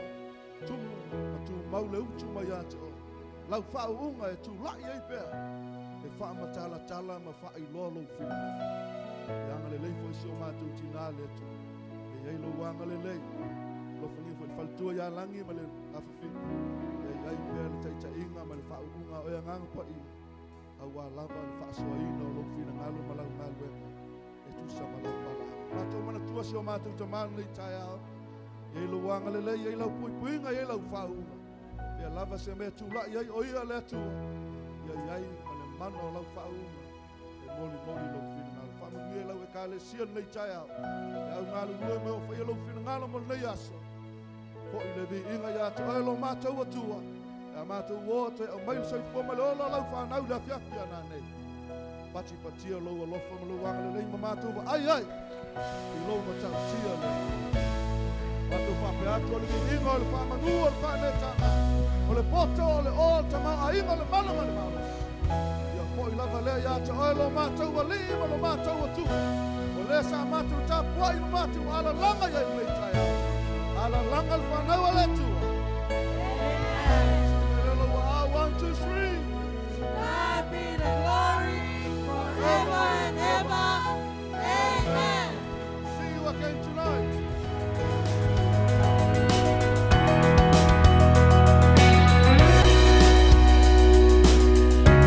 tumu ma tumau le utu mai ia te oe. Lau faauuga e tulai ai pea, e faamatalatala ma faailoa lou finagalo. Ia agalelei foi si o matou tinā le Atua. Ia i ai lou agalelei. Alofagia foi le faletua ia Lagi ma le afafine. Ia i ai pea le taitaiga ma le faauuga a oe Agaga Paia, aua lava le faasoaina o lou finagalo ma lau galuega e tusa ma lau valaau. Matou manatua si o matou tama lenei taeao. Ia i lou agalelei, ia i lau puipuiga, ia i lau faauuga. Pea lava se mea tulai ai o ia le Atua, ia i ai ma le mana o lau faauuga e molimoli lou finagalo. Faamanuia i lau Ekalesia lenei taeao. E au galulue me o faia lou finagalo mo lenei aso. Foi le viiga ia te oe lo matou Atua. E a matou o toe aumai le soifua ma le ola o lau fanau i le afiafi a nanei. Patipatia lou alofa ma lou agalelei ma matou vaai ai i lou matautia le Atua. Matou faapea atu o le viiga o le faamanu o le faanetaga, o le poto o le o le tamaoaiga o le mana ma le malosi. Ia foi lava lea ia te oe lo matou Alii ma lo matou Atua. O lea sa matou tapuai ma matou alalaga i ai lenei taeao. Alalaga le fanau a le Atua. 1, 2, 3. God be the glory forever and ever. Amen. See you again tonight.